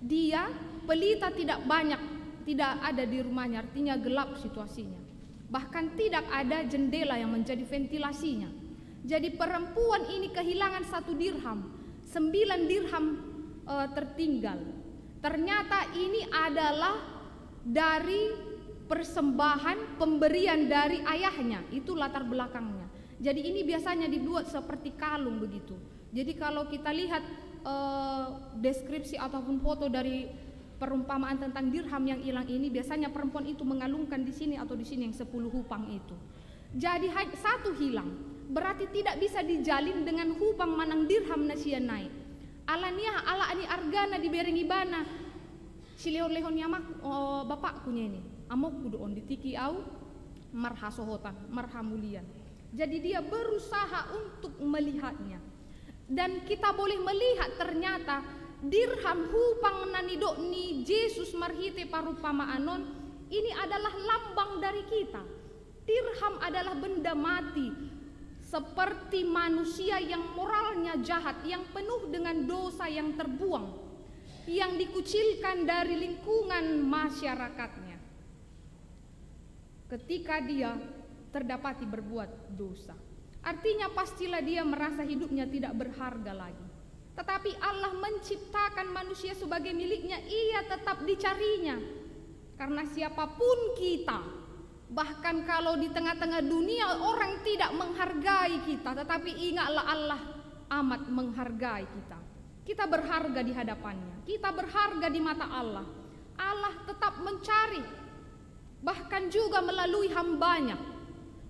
Dia pelita tidak banyak, tidak ada di rumahnya, artinya gelap situasinya. Bahkan tidak ada jendela yang menjadi ventilasinya. Jadi perempuan ini kehilangan satu dirham, sembilan dirham, eh, tertinggal. Ternyata ini adalah dari persembahan pemberian dari ayahnya, itu latar belakangnya. Jadi ini biasanya dibuat seperti kalung begitu. Jadi kalau kita lihat, eh, deskripsi ataupun foto dari perumpamaan tentang dirham yang hilang ini, biasanya perempuan itu mengalungkan di sini atau di sini yang sepuluh hupang itu. Jadi ha-, satu hilang, berarti tidak bisa dijalin dengan hupang manang dirham na sian i. Ala ni aha? Ala ni argana dibereng ibana. Silehon-lehon ni amak, eh, bapakku nian i. Amokku do on di tingki au marhasohotan, marhamulian. Jadi dia berusaha untuk melihatnya. Dan kita boleh melihat ternyata dirham, hupang na nidok ni Jesus marhite parumpamaan on, ini adalah lambang dari kita. Dirham adalah benda mati, seperti manusia yang moralnya jahat, yang penuh dengan dosa, yang terbuang, yang dikucilkan dari lingkungan masyarakatnya. Ketika dia terdapati berbuat dosa, artinya pastilah dia merasa hidupnya tidak berharga lagi. Tetapi Allah menciptakan manusia sebagai miliknya, ia tetap dicarinya. Karena siapapun kita, bahkan kalau di tengah-tengah dunia orang tidak menghargai kita, tetapi ingatlah, Allah amat menghargai kita. Kita berharga di hadapan-Nya, kita berharga di mata Allah. Allah tetap mencari, bahkan juga melalui hamba-Nya,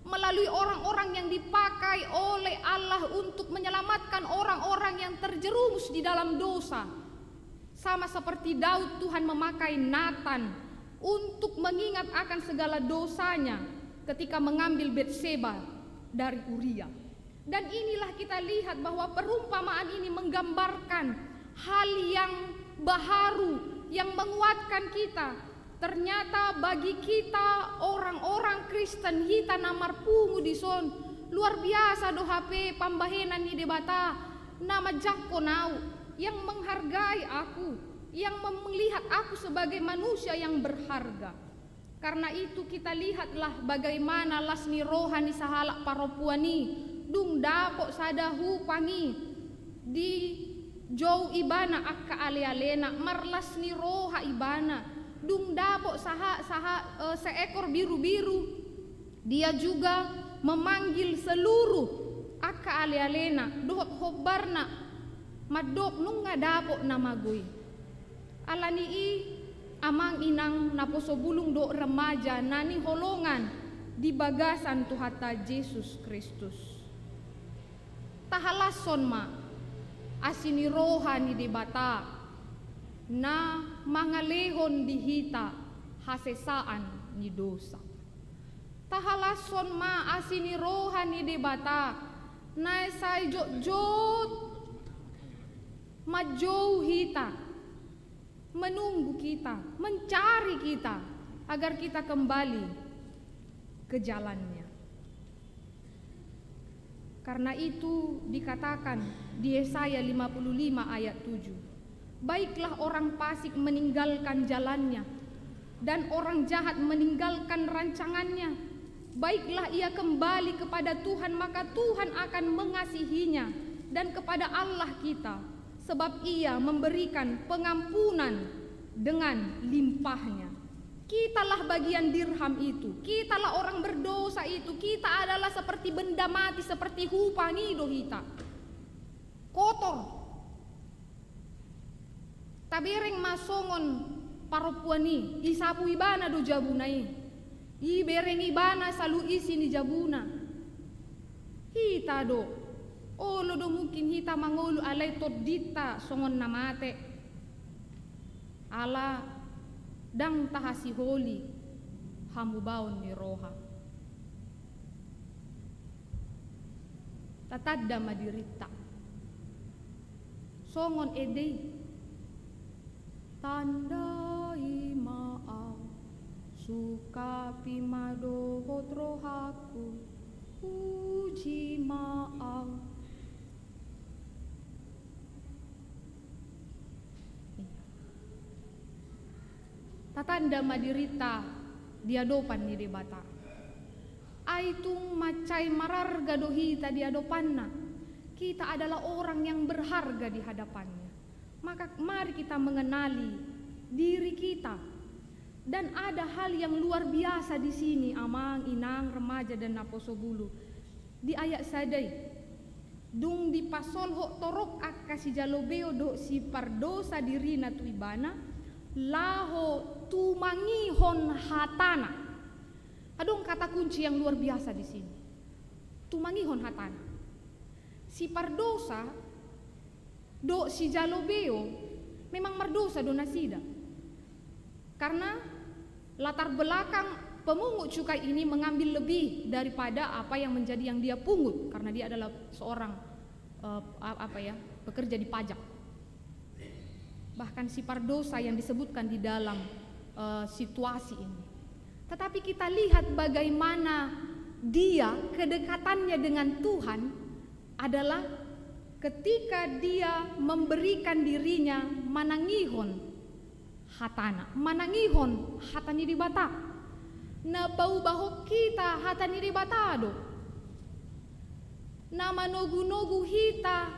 melalui orang-orang yang dipakai oleh Allah untuk menyelamatkan orang-orang yang terjerumus di dalam dosa. Sama seperti Daud, Tuhan memakai Nathan untuk mengingat akan segala dosanya ketika mengambil Batseba dari Uria. Dan inilah kita lihat bahwa perumpamaan ini menggambarkan hal yang baharu, yang menguatkan kita. Ternyata bagi kita orang-orang Kristen, hita na marpungu dison, luar biasa do hape pambahenan ni Debata na manjangkon au, yang menghargai aku, yang mem-, melihat aku sebagai manusia yang berharga. Karena itu, kita lihatlah bagaimana las ni roha ni sahalak parompuan i. Dung dapot sada hupang i, dijou ibana angka alealena, marlas ni roha ibana. Dung dapot saha, saha, eh, seekor birubiru, dia juga memanggil seluruh angka alealena dohot hombarna, mandok nunga dapot na mago i. Ala ni i, amang inang naposo bulung dohot remaja na hinaholongan di bagasan Tuhanta Jesus Kristus, tahalashon ma asi ni roha ni Debata na mangalehon di hita hasesaan ni dosa. Tahalashon ma asi ni roha ni Debata na sai jotjot manjou hita, menunggu kita, mencari kita, agar kita kembali ke jalan-Nya. Karena itu dikatakan di Yesaya lima puluh lima ayat tujuh, "Baiklah orang fasik meninggalkan jalannya, dan orang jahat meninggalkan rancangannya. Baiklah ia kembali kepada Tuhan, maka Tuhan akan mengasihinya, dan kepada Allah kita, sebab Ia memberikan pengampunan dengan limpahnya." Kitalah bagian dirham itu, kitalah orang berdosa itu, kita adalah seperti benda mati, seperti hupang i do hita. Kotor. Tabereng ma songon parompuan i, isapu ibana do jabuna i. Ibereng ibana saluhut isi ni jabuna. Hita do. Olo do mungkin hita mangolu alai tondinta songon na mate. Ala ndang tahasiholi hamubaon ni roha. Tatanda ma dirinta songon ende i. Tandai ma au, sungkapi ma dohot rohangku, puji ma au. Tatanda ma dirinta di adopan ni Debata. Ai tung mansai mararga do hita di adopanna. Kita adalah orang yang berharga di hadapannya. Maka mari kita mengenali diri kita. Dan ada hal yang luar biasa di sini, amang, inang, remaja, dan naposo bulung. Di ayat sada i, dung dipasolhot torop angka sijalo beo dohot sipardosa dirina tu ibana, laho tumangihon hatana. Adong kata kunci yang luar biasa di sini. Tumangihon hatana. Sipardosa dohot sijalo beo memang mardosa do nasida. Karena latar belakang pemungut cukai ini mengambil lebih daripada apa yang menjadi yang dia pungut, karena dia adalah seorang, eh, a-, apa ya, pekerja di pajak. Bahkan sipardosa yang disebutkan di dalam, eh, situasi ini. Tetapi kita lihat bagaimana dia, kedekatannya dengan Tuhan adalah ketika dia memberikan dirinya manangihon hatana, manangihon hata ni Debata. Na paubahon hita hata ni Debata do. Na manogunogu hita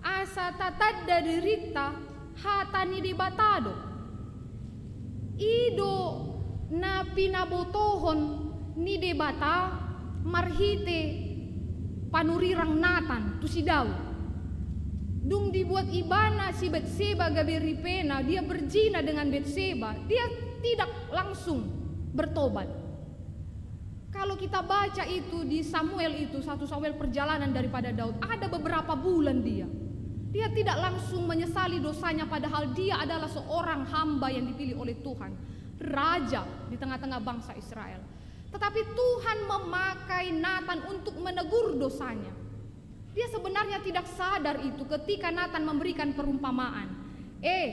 asa tatanda dirinta hata ni Debata do. I do na pinabotohon ni Debata marhite panurirang Natan tu si Daud. Dung dibuat ibana si Betseba gabe ripena, dia berzina dengan Betseba, dia tidak langsung bertobat. Kalau kita baca itu di Samuel itu, satu Samuel, perjalanan daripada Daud, ada beberapa bulan dia. Dia tidak langsung menyesali dosanya, padahal dia adalah seorang hamba yang dipilih oleh Tuhan, raja di tengah-tengah bangsa Israel. Tetapi Tuhan memakai Nathan untuk menegur dosanya. Dia sebenarnya tidak sadar itu ketika Nathan memberikan perumpamaan. "Eh,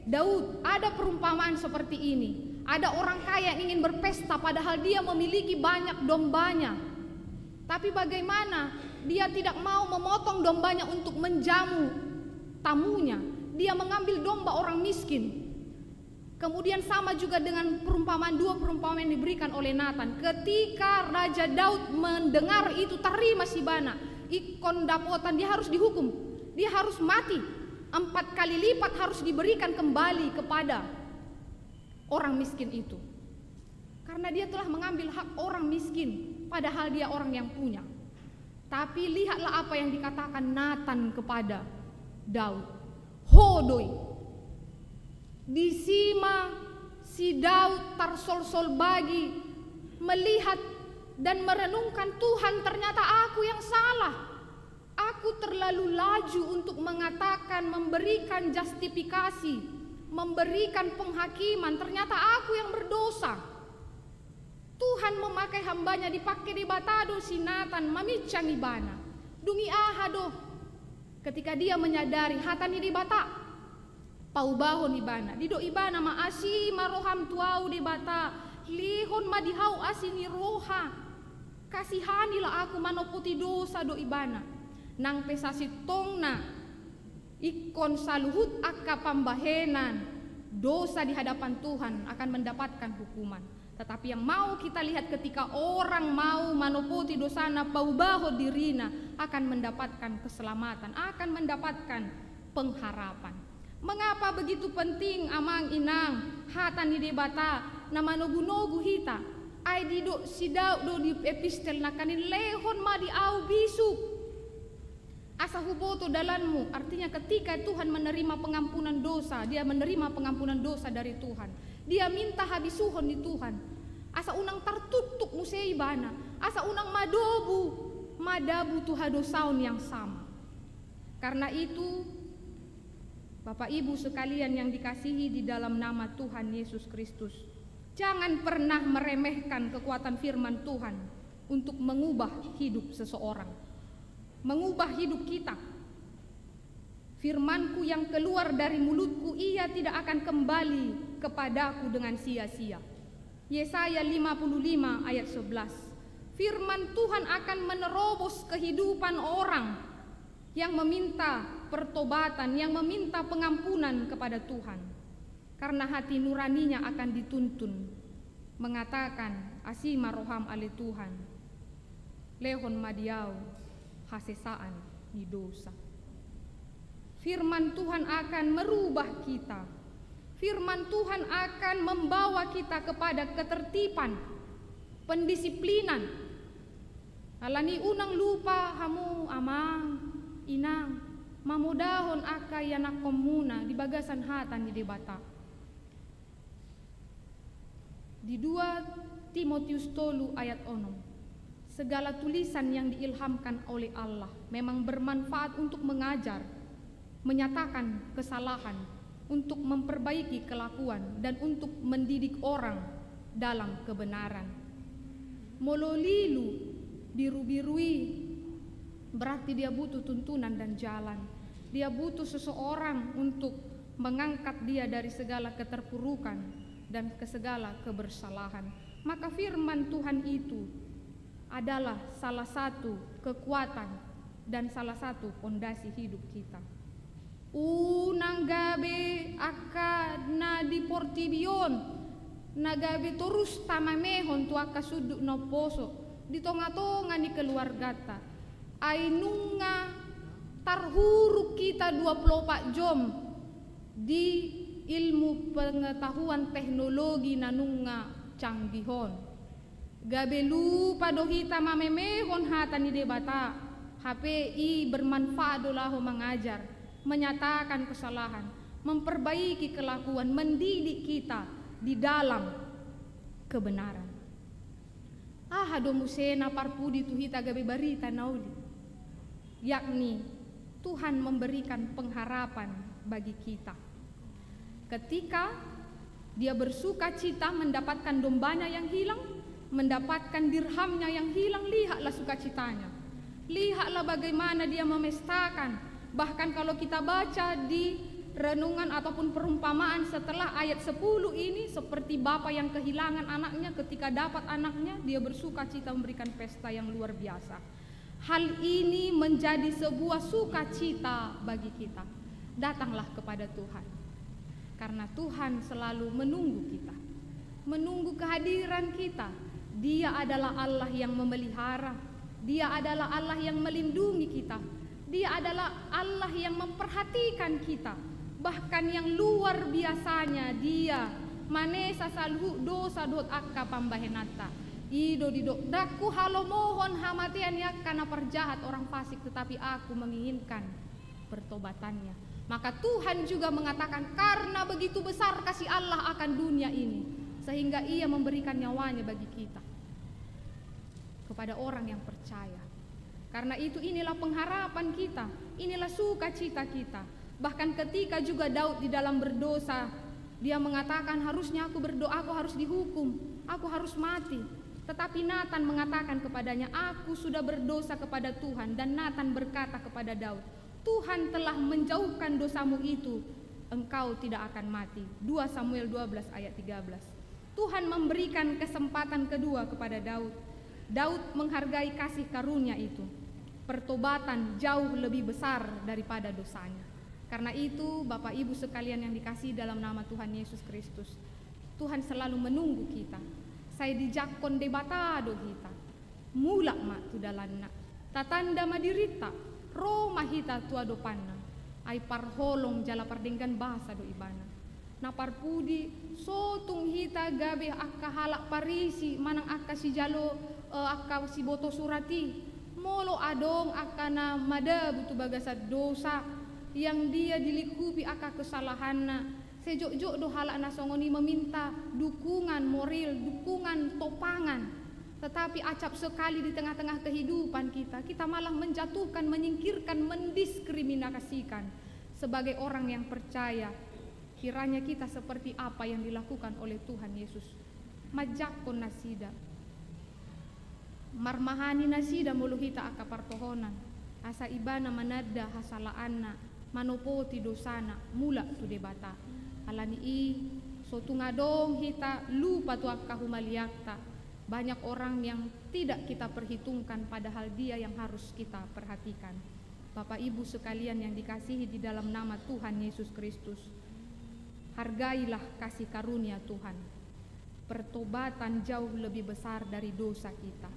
Daud, ada perumpamaan seperti ini. Ada orang kaya yang ingin berpesta padahal dia memiliki banyak dombanya. Tapi bagaimana? Dia tidak mau memotong dombanya untuk menjamu tamunya. Dia mengambil domba orang miskin." Kemudian sama juga dengan perumpamaan, dua perumpamaan yang diberikan oleh Nathan. Ketika Raja Daud mendengar itu, tarrimas ibana, ingkon dapotan, dia harus dihukum, dia harus mati. Empat kali lipat harus diberikan kembali kepada orang miskin itu. Karena dia telah mengambil hak orang miskin, padahal dia orang yang punya. Tapi lihatlah apa yang dikatakan Nathan kepada Daud. Ho do i. Disi ma si Daud tarsolsol bagi, melihat dan merenungkan, "Tuhan, ternyata aku yang salah. Aku terlalu laju untuk mengatakan, memberikan justifikasi, memberikan penghakiman. Ternyata aku yang berdosa." Tuhan memakai hambanya, dipake Debata do si Nathan maminsang ibana. Dung i aha do? Ketika dia menyadari hata ni Debata, paubahon ibana. Didok ibana ma, "Asi ma roham tu ahu Debata, lehon ma di ahu asi ni roha. Kasihanilah aku," manompoti dosa do ibana. Nang pe sasintongna ingkon saluhut angka pambahenan dosa di hadapan Tuhan akan mendapatkan hukuman. Tetapi yang mau kita lihat, ketika orang mau manompoti dosana, paubahon dirina, akan mendapatkan keselamatan, akan mendapatkan pengharapan. Mengapa begitu penting, amang inang, hata ni Debata na manogunogu hita? Ai didok si Daud do di epistel nangkaning, "Lehon ma di ahu bisuk, asa huboto dalanmu." Artinya, ketika Tuhan menerima pengampunan dosa, dia menerima pengampunan dosa dari Tuhan. Dia minta habisuhon ni Tuhan, asa unang tartuktuk muse ibana, asa unang madobu, madabu tu hadosaon yang sama. Karena itu, Bapak Ibu sekalian yang dikasihi di dalam nama Tuhan Yesus Kristus, jangan pernah meremehkan kekuatan firman Tuhan untuk mengubah hidup seseorang, mengubah hidup kita. "Firman-Ku yang keluar dari mulut-Ku, ia tidak akan kembali kepada-Ku dengan sia-sia." Yesaya lima puluh lima ayat sebelas. Firman Tuhan akan menerobos kehidupan orang yang meminta pertobatan, yang meminta pengampunan kepada Tuhan. Karena hati nuraninya akan dituntun, mengatakan, "Asi ma roham ale Tuhan, lehon ma di ahu hasesaan ni dosa." Firman Tuhan akan merubah kita. Firman Tuhan akan membawa kita kepada ketertiban, pendisiplinan. Alani unang lupa hamu, amang, inang, mamodahon angka ianakkonmuna di bagasan hata ni Debata. Di dua Timotius tolu ayat onom, "Segala tulisan yang diilhamkan oleh Allah memang bermanfaat untuk mengajar, menyatakan kesalahan, untuk memperbaiki kelakuan, dan untuk mendidik orang dalam kebenaran." Molo lilu birubiru i, berarti dia butuh tuntunan dan jalan. Dia butuh seseorang untuk mengangkat dia dari segala keterpurukan dan ke segala kebersalahan. Maka firman Tuhan itu adalah salah satu kekuatan dan salah satu pondasi hidup kita. Unang gabe angka na di portibi on, na gabe torus tamamehon tu angka sundut na umposo, di tongatonga ni keluargata. Ai nunga tarhurung hita dua pulu opat jom di ilmu pengetahuan teknologi na nunga canggih on. Gabe lupa do hita mamemehon hata ni Debata, hape i bermanfaat do laho mangajar. menyatakan kesalahan, memperbaiki kelakuan, mendidik kita di dalam kebenaran. Aha do muse na parpudi tu hita gabe barita na uli? Yakni Tuhan memberikan pengharapan bagi kita. Ketika Dia bersuka cita mendapatkan dombanya yang hilang, mendapatkan dirhamnya yang hilang, lihatlah sukacitanya. Lihatlah bagaimana dia memestakan. Bahkan kalau kita baca di renungan ataupun perumpamaan setelah ayat sepuluh ini, seperti bapa yang kehilangan anaknya, ketika dapat anaknya, dia bersuka cita memberikan pesta yang luar biasa. Hal ini menjadi sebuah sukacita bagi kita. Datanglah kepada Tuhan, karena Tuhan selalu menunggu kita, menunggu kehadiran kita. Dia adalah Allah yang memelihara, Dia adalah Allah yang melindungi kita, Dia adalah Allah yang memperhatikan kita. Bahkan yang luar biasanya, Dia manesa saluhut dosa dohot angka pambahenanta. I do didok, ndang huhalomohon hamatean ni angka na parjahat, orang fasik, tetapi Aku menginginkan pertobatannya. Maka Tuhan juga mengatakan, karena begitu besar kasih Allah akan dunia ini, sehingga Ia memberikan nyawanya bagi kita, kepada orang yang percaya. Karena itu, inilah pengharapan kita, inilah sukacita kita. Bahkan ketika juga Daud di dalam berdosa, dia mengatakan, harusnya aku berdoa, aku harus dihukum, aku harus mati. Tetapi Nathan mengatakan kepadanya, aku sudah berdosa kepada Tuhan. Dan Nathan berkata kepada Daud, Tuhan telah menjauhkan dosamu itu, engkau tidak akan mati. Dua Samuel dua belas ayat tiga belas. Tuhan memberikan kesempatan kedua kepada Daud. Daud menghargai kasih karunia itu. Pertobatan jauh lebih besar daripada dosanya. Karena itu, Bapak Ibu sekalian yang dikasihi dalam nama Tuhan Yesus Kristus, Tuhan selalu menunggu kita. Sai dijangkon Debata do hita. Mulak ma tu dalanna. Tatanda ma dirinta, ro ma hita tu adopanna. Ai parholong jala pardenggan basa do Ibana. Na parpudi, so tung hita gabe angka halak Parisi manang angka sijalo, eh, angka siboto surat i. Molo adong angka na madabu tu bagasan dosa yang dia dilingkupi angka kesalahanna, sejotjot do halak na songon i meminta dukungan moral, dukungan topangan. Tetapi acap sekali di tengah-tengah kehidupan kita, kita malah menjatuhkan, menyingkirkan, mendiskriminasikan. Sebagai orang yang percaya, kiranya kita seperti apa yang dilakukan oleh Tuhan Yesus. Manjangkon nasida. Marmahani nasida molo hita angka partohonan, asa Ibana mananda hasalaanna, manopoti dosana, mulak tu Debata. Ala ni i, so tung adong hita lupa tu angka humaliangta. Banyak orang yang tidak kita perhitungkan, padahal dia yang harus kita perhatikan. Bapak Ibu sekalian yang dikasihi di dalam nama Tuhan Yesus Kristus, hargailah kasih karunia Tuhan. Pertobatan jauh lebih besar dari dosa kita.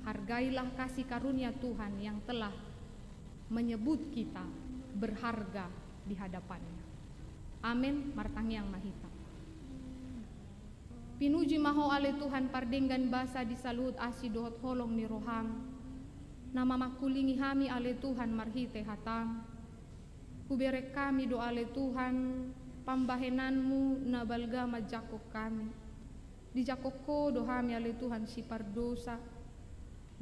Hargailah kasih karunia Tuhan yang telah menyebut kita berharga di hadapan-Nya. Amen. Martangiang ma hita. Pinuji ma Ho ale Tuhan, pardenggan basa di saluhut asi dohot holong ni roham, na mamangkulingi hami ale Tuhan marhite hataM. Hubereng hami do ale Tuhan pambahenan-Mu na balga manjangkon hami. Dijangkon Ho do hami ale Tuhan sipardosa.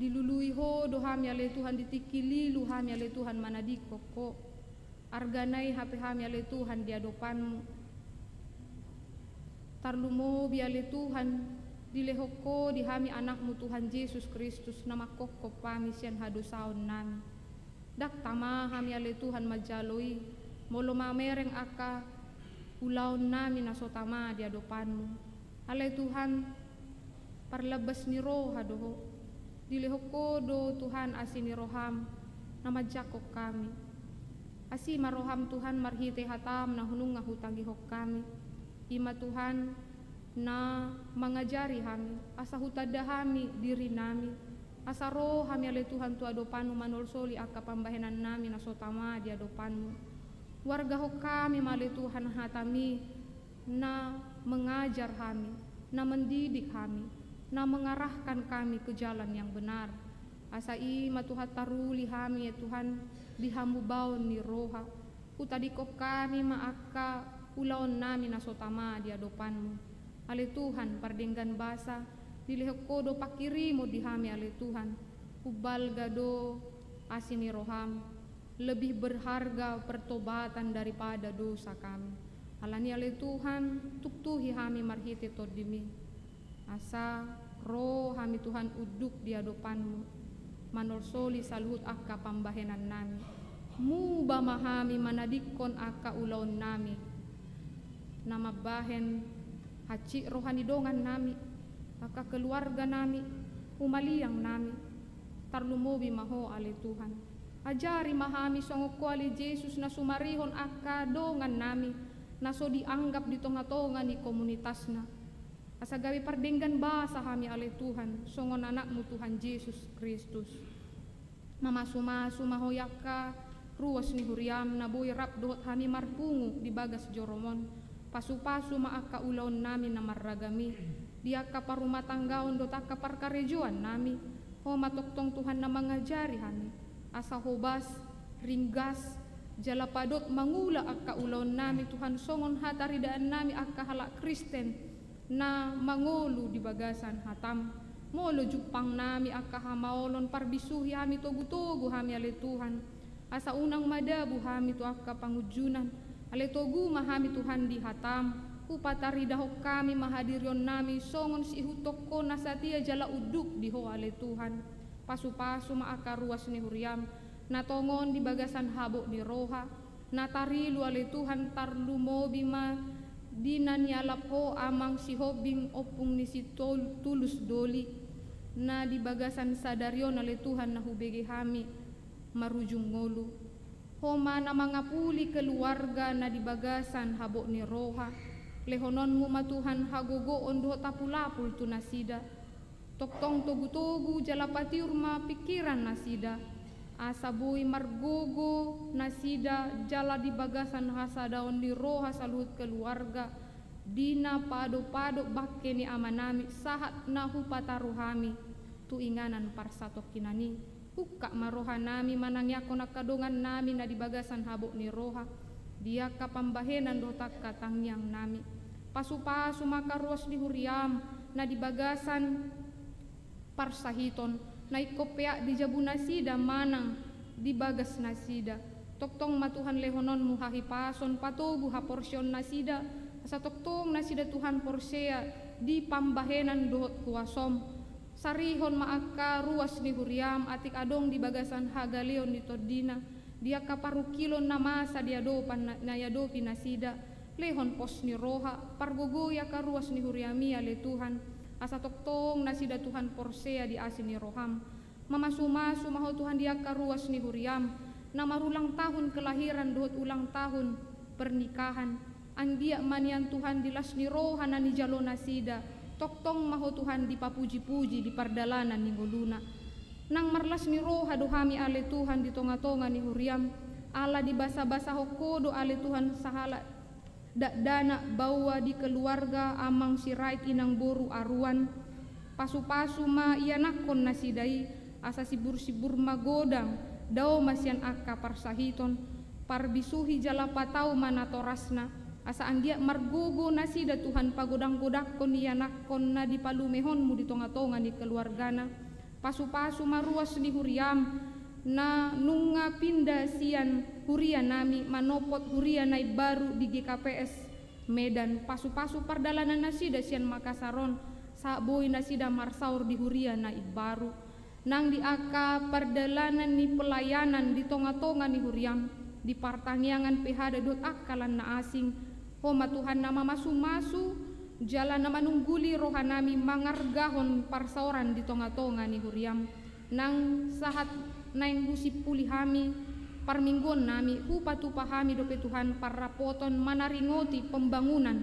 Dilului Ho do hami ale Tuhan, di tingki lilu hami ale Tuhan manadingkon Ho. Arganai hape hami ale Tuhan di adopan-Mu. Tarlumobi ale Tuhan, dilehon Ho di hami Anak-Mu Tuhan Jesus Kristus na manghophop hami sian hadosaon nami. Ndang tama hami ale Tuhan manjalo i, molo mamereng angka ulaon nami na so tama di adopan-Mu. Ale Tuhan, parlambas ni roha do Ho. Dilehon Ho do Tuhan asi ni roham na manjangkon hami. Asi ma roham Tuhan marhite hatam na nunga hutangihon hami. I ma Tuhan na mangajari hami, asa hutanda hami diri nami, asa ro hami ale Tuhan tu adopan-Mu manolsoli angka pambahenan nami na so tama di adopan-Mu. Wargahon hami ma ale Tuhan hatam i, na mengajar hami, na mendidik hami, na mengarahkan kami ke jalan yang benar. Asa i ma Tuhan taruli hami ya Tuhan di hamubaon ni roha. Hutadingkon hami ma angka ulaonnami na so tama di adopanmu. Ale Tuhan, pardenggan basa, dilehon ho do panghirimon di hami, ale Tuhan. Umbalga do asi ni roham, lebih berharga pertobatan daripada dosa kami. Alani, ale Tuhan, tuktuhi hami marhite Tondimi. Asa ro hami, Tuhan, unduk di adopanmu, manolsoli saluhut angka pambahenannami. Muba ma hami manadingkon angka ulaonnami na mambahen hansit roha ni dongannami, angka keluarganami, humaliangnami. Tarlumobi ma ho, ale Tuhan. Ajari ma hami songon ho, ale Jesus, na sumarihon angka dongannami na so dianggap di tonga-tonga ni komunitasna. Asa gabe pardenggan basa hami, ale Tuhan, songon anakmu, Tuhan Jesus Kristus. Mamasu-masu ma ho i angka ruas ni huriam na boi rap dohot hami marpungu di bagas jorom on. Pasu-pasu ma angka ulaonnami na marragam i, di angka parumatanggaon dohot angka parkarejoannami. Ho ma tongtong, Tuhan, na mangajari hami, asa hobas, ringgas, jala padot mangula angka ulaonnami, Tuhan, songon hataridaannami angka halak Kristen na mangolu di bagasan hatam. Molo jumpangnami angka hamaolon, parbisuhi hami, togu-togu hami, ale Tuhan, asa unang madabu hami tu angka pangunjunan. Ale, togu ma hami, Tuhan, di hatam. Hupataridahon hami ma hadirionnami songon siihuthon ho na satia jala unduk di ho, ale Tuhan. Pasu-pasu ma angka ruas ni huriam na tongon di bagasan habot ni roha, na tarilu, ale Tuhan, tarlumobi ma di na nialap ho amang Sihombing, ompung ni si Tol-, Tulus Doli, na di bagasan sadari on, ale Tuhan, na hubege hami marujung ngolu. Ho ma na mangapuli keluarga na di bagasan habot ni roha. Lehononmu ma, Tuhan, hagogoon dohot apul-apul tu nasida. Tongtong togu-togu jala patiur ma pingkiran nasida, asa boi margogo nasida jala di bagasan hasadaon ni roha saluhut keluarga, di na paado-paado bangke ni amanami sahat na hupataru hami tu inganan parsatongkinan i. Ungkap ma rohanami manangiangkon angka dongannami na di bagasan habot ni roha, di angka pambahenan dohot angka tangiangnami. Pasu-pasu ma angka ruas ni huriam na di bagasan parsahiton, na ingkon peak di jabu nasida manang di bagas nasida. Tongtong ma, Tuhan, lehononmu hahipason, patogu haporseaon nasida, asa tongtong nasida, Tuhan, porsea di pambahenan dohot huasom. Sarihon ma angka ruas ni huriam atik adong di bagasan hagaleon ni tondina, di angka parungkilon na masa di adopan na, na iadopi nasida. Lehon pos ni roha, pargogoi angka ruas ni huriami, ale Tuhan, asa tongtong nasida, Tuhan, porsea di asi ni roham. Mamasu-masu ma ho, Tuhan, di angka ruas ni huriam na marulang tahun kelahiran dohot ulang tahun pernikahan. Anggiat ma nian, Tuhan, di las ni roha na nijalo nasida, tongtong ma ho, Tuhan, dipapuji-puji di pardalanan ni ngoluna. Nang marlas ni roha do hami, ale Tuhan, di tonga-tonga ni huriam, ala dibasa-basahon ho do, ale Tuhan, sahalak dakdanak baoa di keluarga amang Sirait, inang boru Aruan. Pasu-pasu ma ianakhon nasida i, asa sibur-sibur magodang, dao ma sian angka parsahiton, parbisuhi jala patau ma natorasna, asa anggiat margogo nasida, Tuhan, pagodang-godangkon ianakhon na dipalumehonmu di tonga-tonga ni keluargana. Pasu-pasu ma ruas ni huriam na nunga pinda sian hurianami manopot huria na imbaru di G K P S Medan. Pasu-pasu pardalanan nasida sian Makassar on, sahat boi nasida marsaor di huria na imbaru. Nang di angka pardalanan ni pelayanan di tonga-tonga ni huriam, di partangiangan pe hada dohot angka lan na asing, ho ma, Tuhan, na mamasu-masu jala na manungguli rohanami mangargahon parsaoran di tonga-tonga ni huriam. Nang sahat naeng husimpuli hami parmingguonnami, hupatupa hami dope, Tuhan, parrapoton manaringoti pembangunan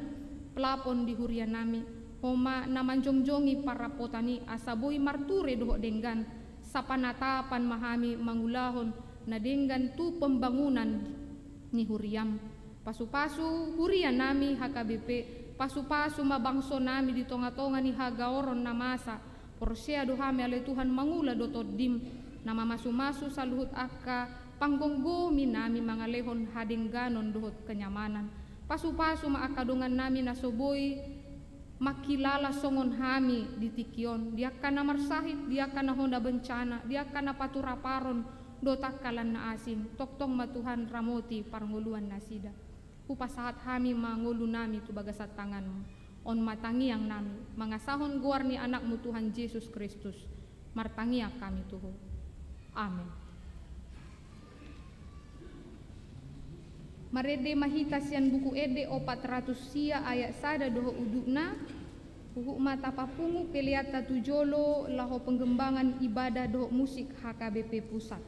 pelapon di hurianami. Ho ma na manjongjongi parrapotan i, asa boi marture dohot denggan sapanatapan ma hami mangulahon na denggan tu pembangunan ni huriam. Pasu-pasu hurianami H K B P, pasu-pasu ma bangsonami di tonga-tonga ni hagaoron na masa. Porsea do hami, ale Tuhan, mangula do Tondim. na mamasumasu saluhut angka panggomgomi nami mangalehon hadengganon dohot kenyamanan. Pasupasu ma angka dongannami na so boi mangkilala songon hami di tingki on, di angka na marsahit, di angka na hona bencana, di angka na paturaparon dohot angka lan na asing. Tongtong ma Tuhan ramoti parngoluan nasida. Hupasahat hami ma ngolunami tu bagasan tanganmu. On ma tangiang nami, mangasahon goar ni Anakmu Tuhan Jesus Kristus, martangiang hami tu Ho. Amen. Marende ma hita sian Buku Ende opat ratus sia ayat sada dohot udutna, huhut ma tapapungu peleanta tu jolo laho penggembangan ibadah dohot musik H K B P Pusat.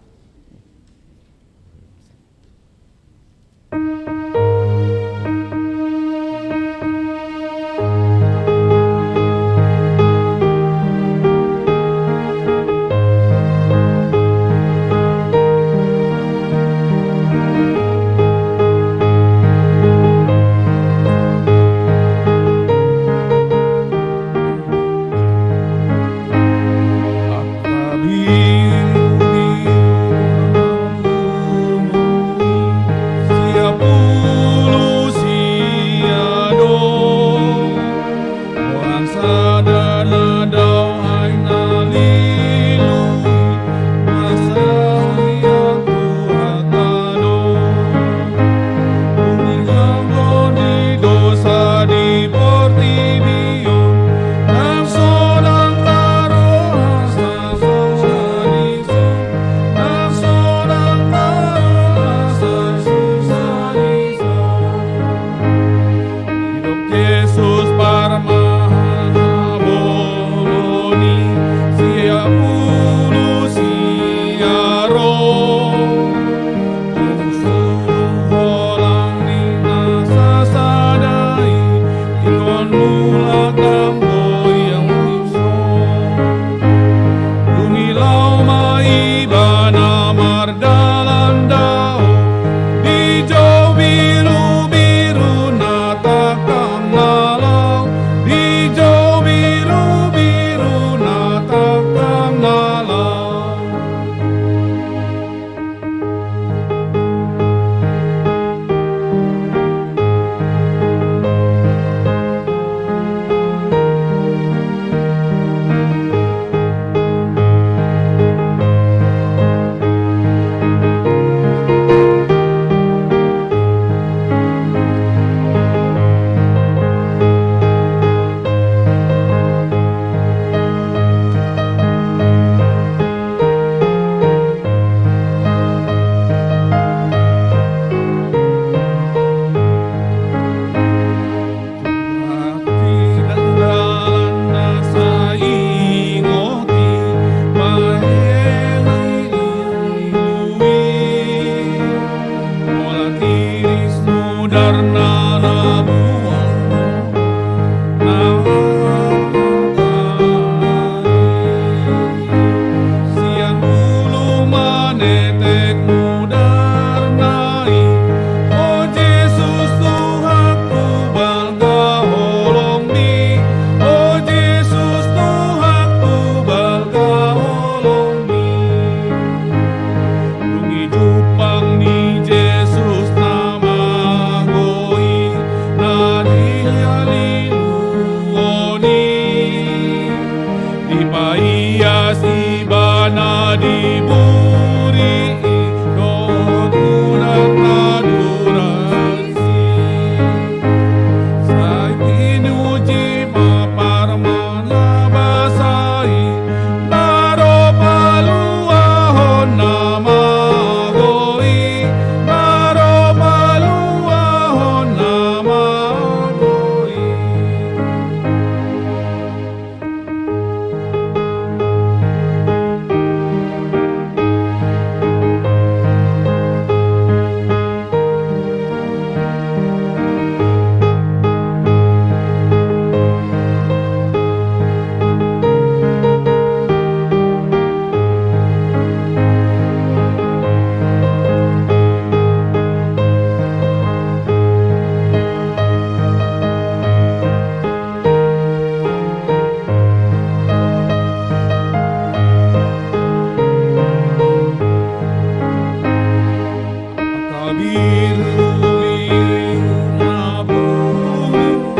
Lilu-lilu na bulung,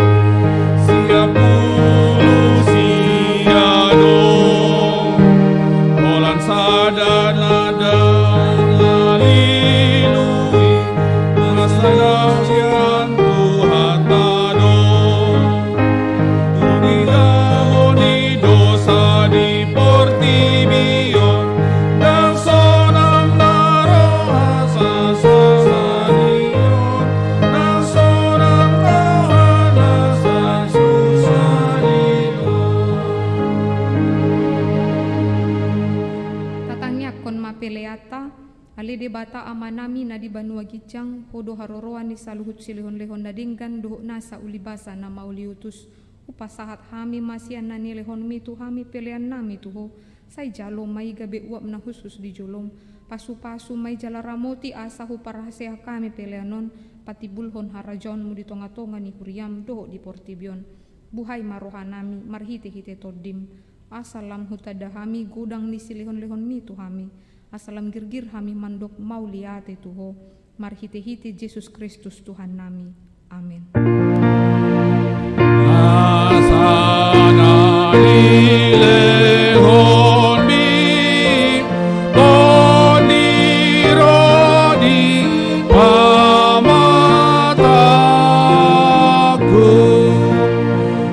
siap bulung sia do. Holan sada nada na lilu i, na sada sian Tuhanta do. Dung digamon i dosa di portibi on, ndang sonang na roha sasali on, ndang sonang rohana sai susali on. Tatangiangkon ma peleanta. Ale Debata Amanami na di banua ginjang, Ho do haroroan ni saluhut silehonlehon na denggan dohot nasa ulibasa na mauliutus. Hupasahat hami ma sian na nilehonmi tu hami peleannami tu Ho. Sai jalo ma i gabe uap na hushus di jolom. Pasupasu ma i jala ramoti asa huparhaseang hami pelean on patimbulhon harajaonmu di tongatonga ni huriam dohot di portibi on. Buhai ma rohanami marhitehite Tondim, asa lam hutanda hami godang ni silehonlehonmi tu hami, asa lam girgir hami mandok mauliate tu Ho, marhitehite Jesus Kristus Tuhannami. Amen. Asa na nilehonmi Tondi ro di pamatangku,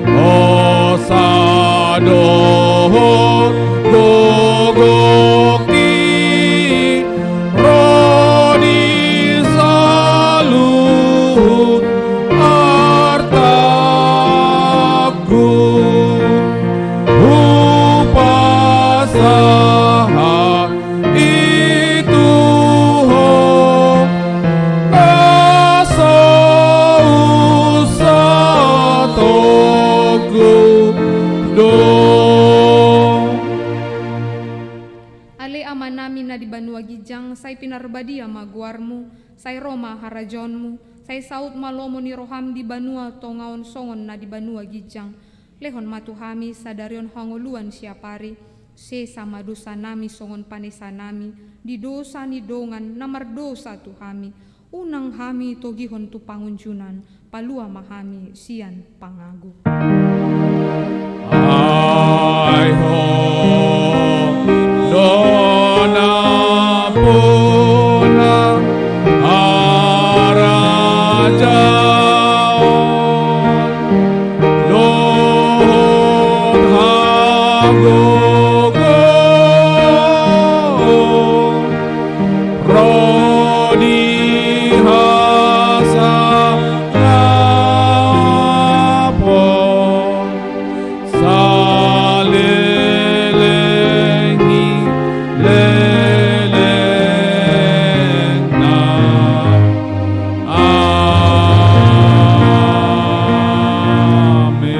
dosa dohot gogongki, ro di saluhut artangku, hupasahat i tu Ho, na so unsatongku do. Ale Amanami na di banua ginjang, sai pinarbadia ma goarmu, sai ro ma harajaonmu, sai saut ma lomo ni roham di banua tonga on songon na di banua ginjang. Lehon ma tu hami sadari on hangoluan siapari, sesa ma dosanami songon panesanami di dosa ni dongan na mardosa tu hami, unang hami togihon tu pangunjunan, palua ma hami sian pangago. Ai Ho do nampuna harajaon dohot hagogoon, ro di hasangapon saleleng ni lelengna. Amen.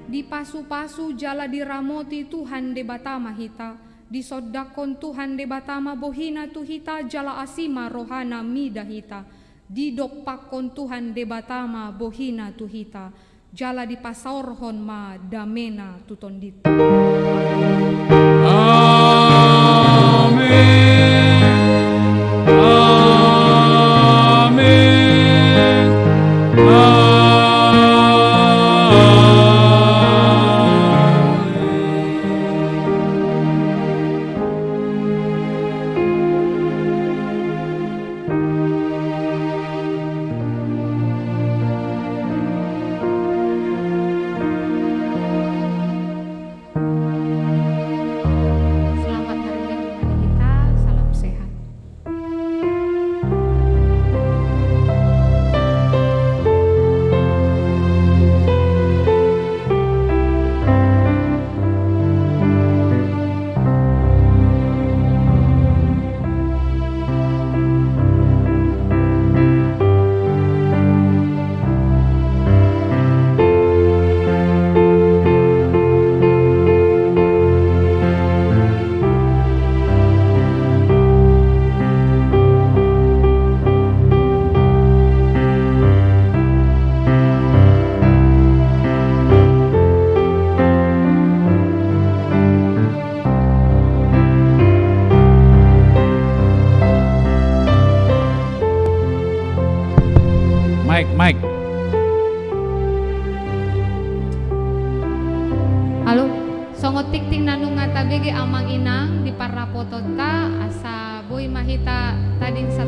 Dipasupasu jala diramoti Tuhan Debata ma hita, disondangkon Tuhan Debata ma bohina tu hita jala asi ma rohana mida hita. Didompakkon Tuhan Debata ma bohina tu hita, jala dipasaorhon ma damena tu tondinta. Amen. Amen. Amen. Mike. Halo, songon tingting na nunga tabege amang inang di parrapotonta, asa boi ma hita tading sa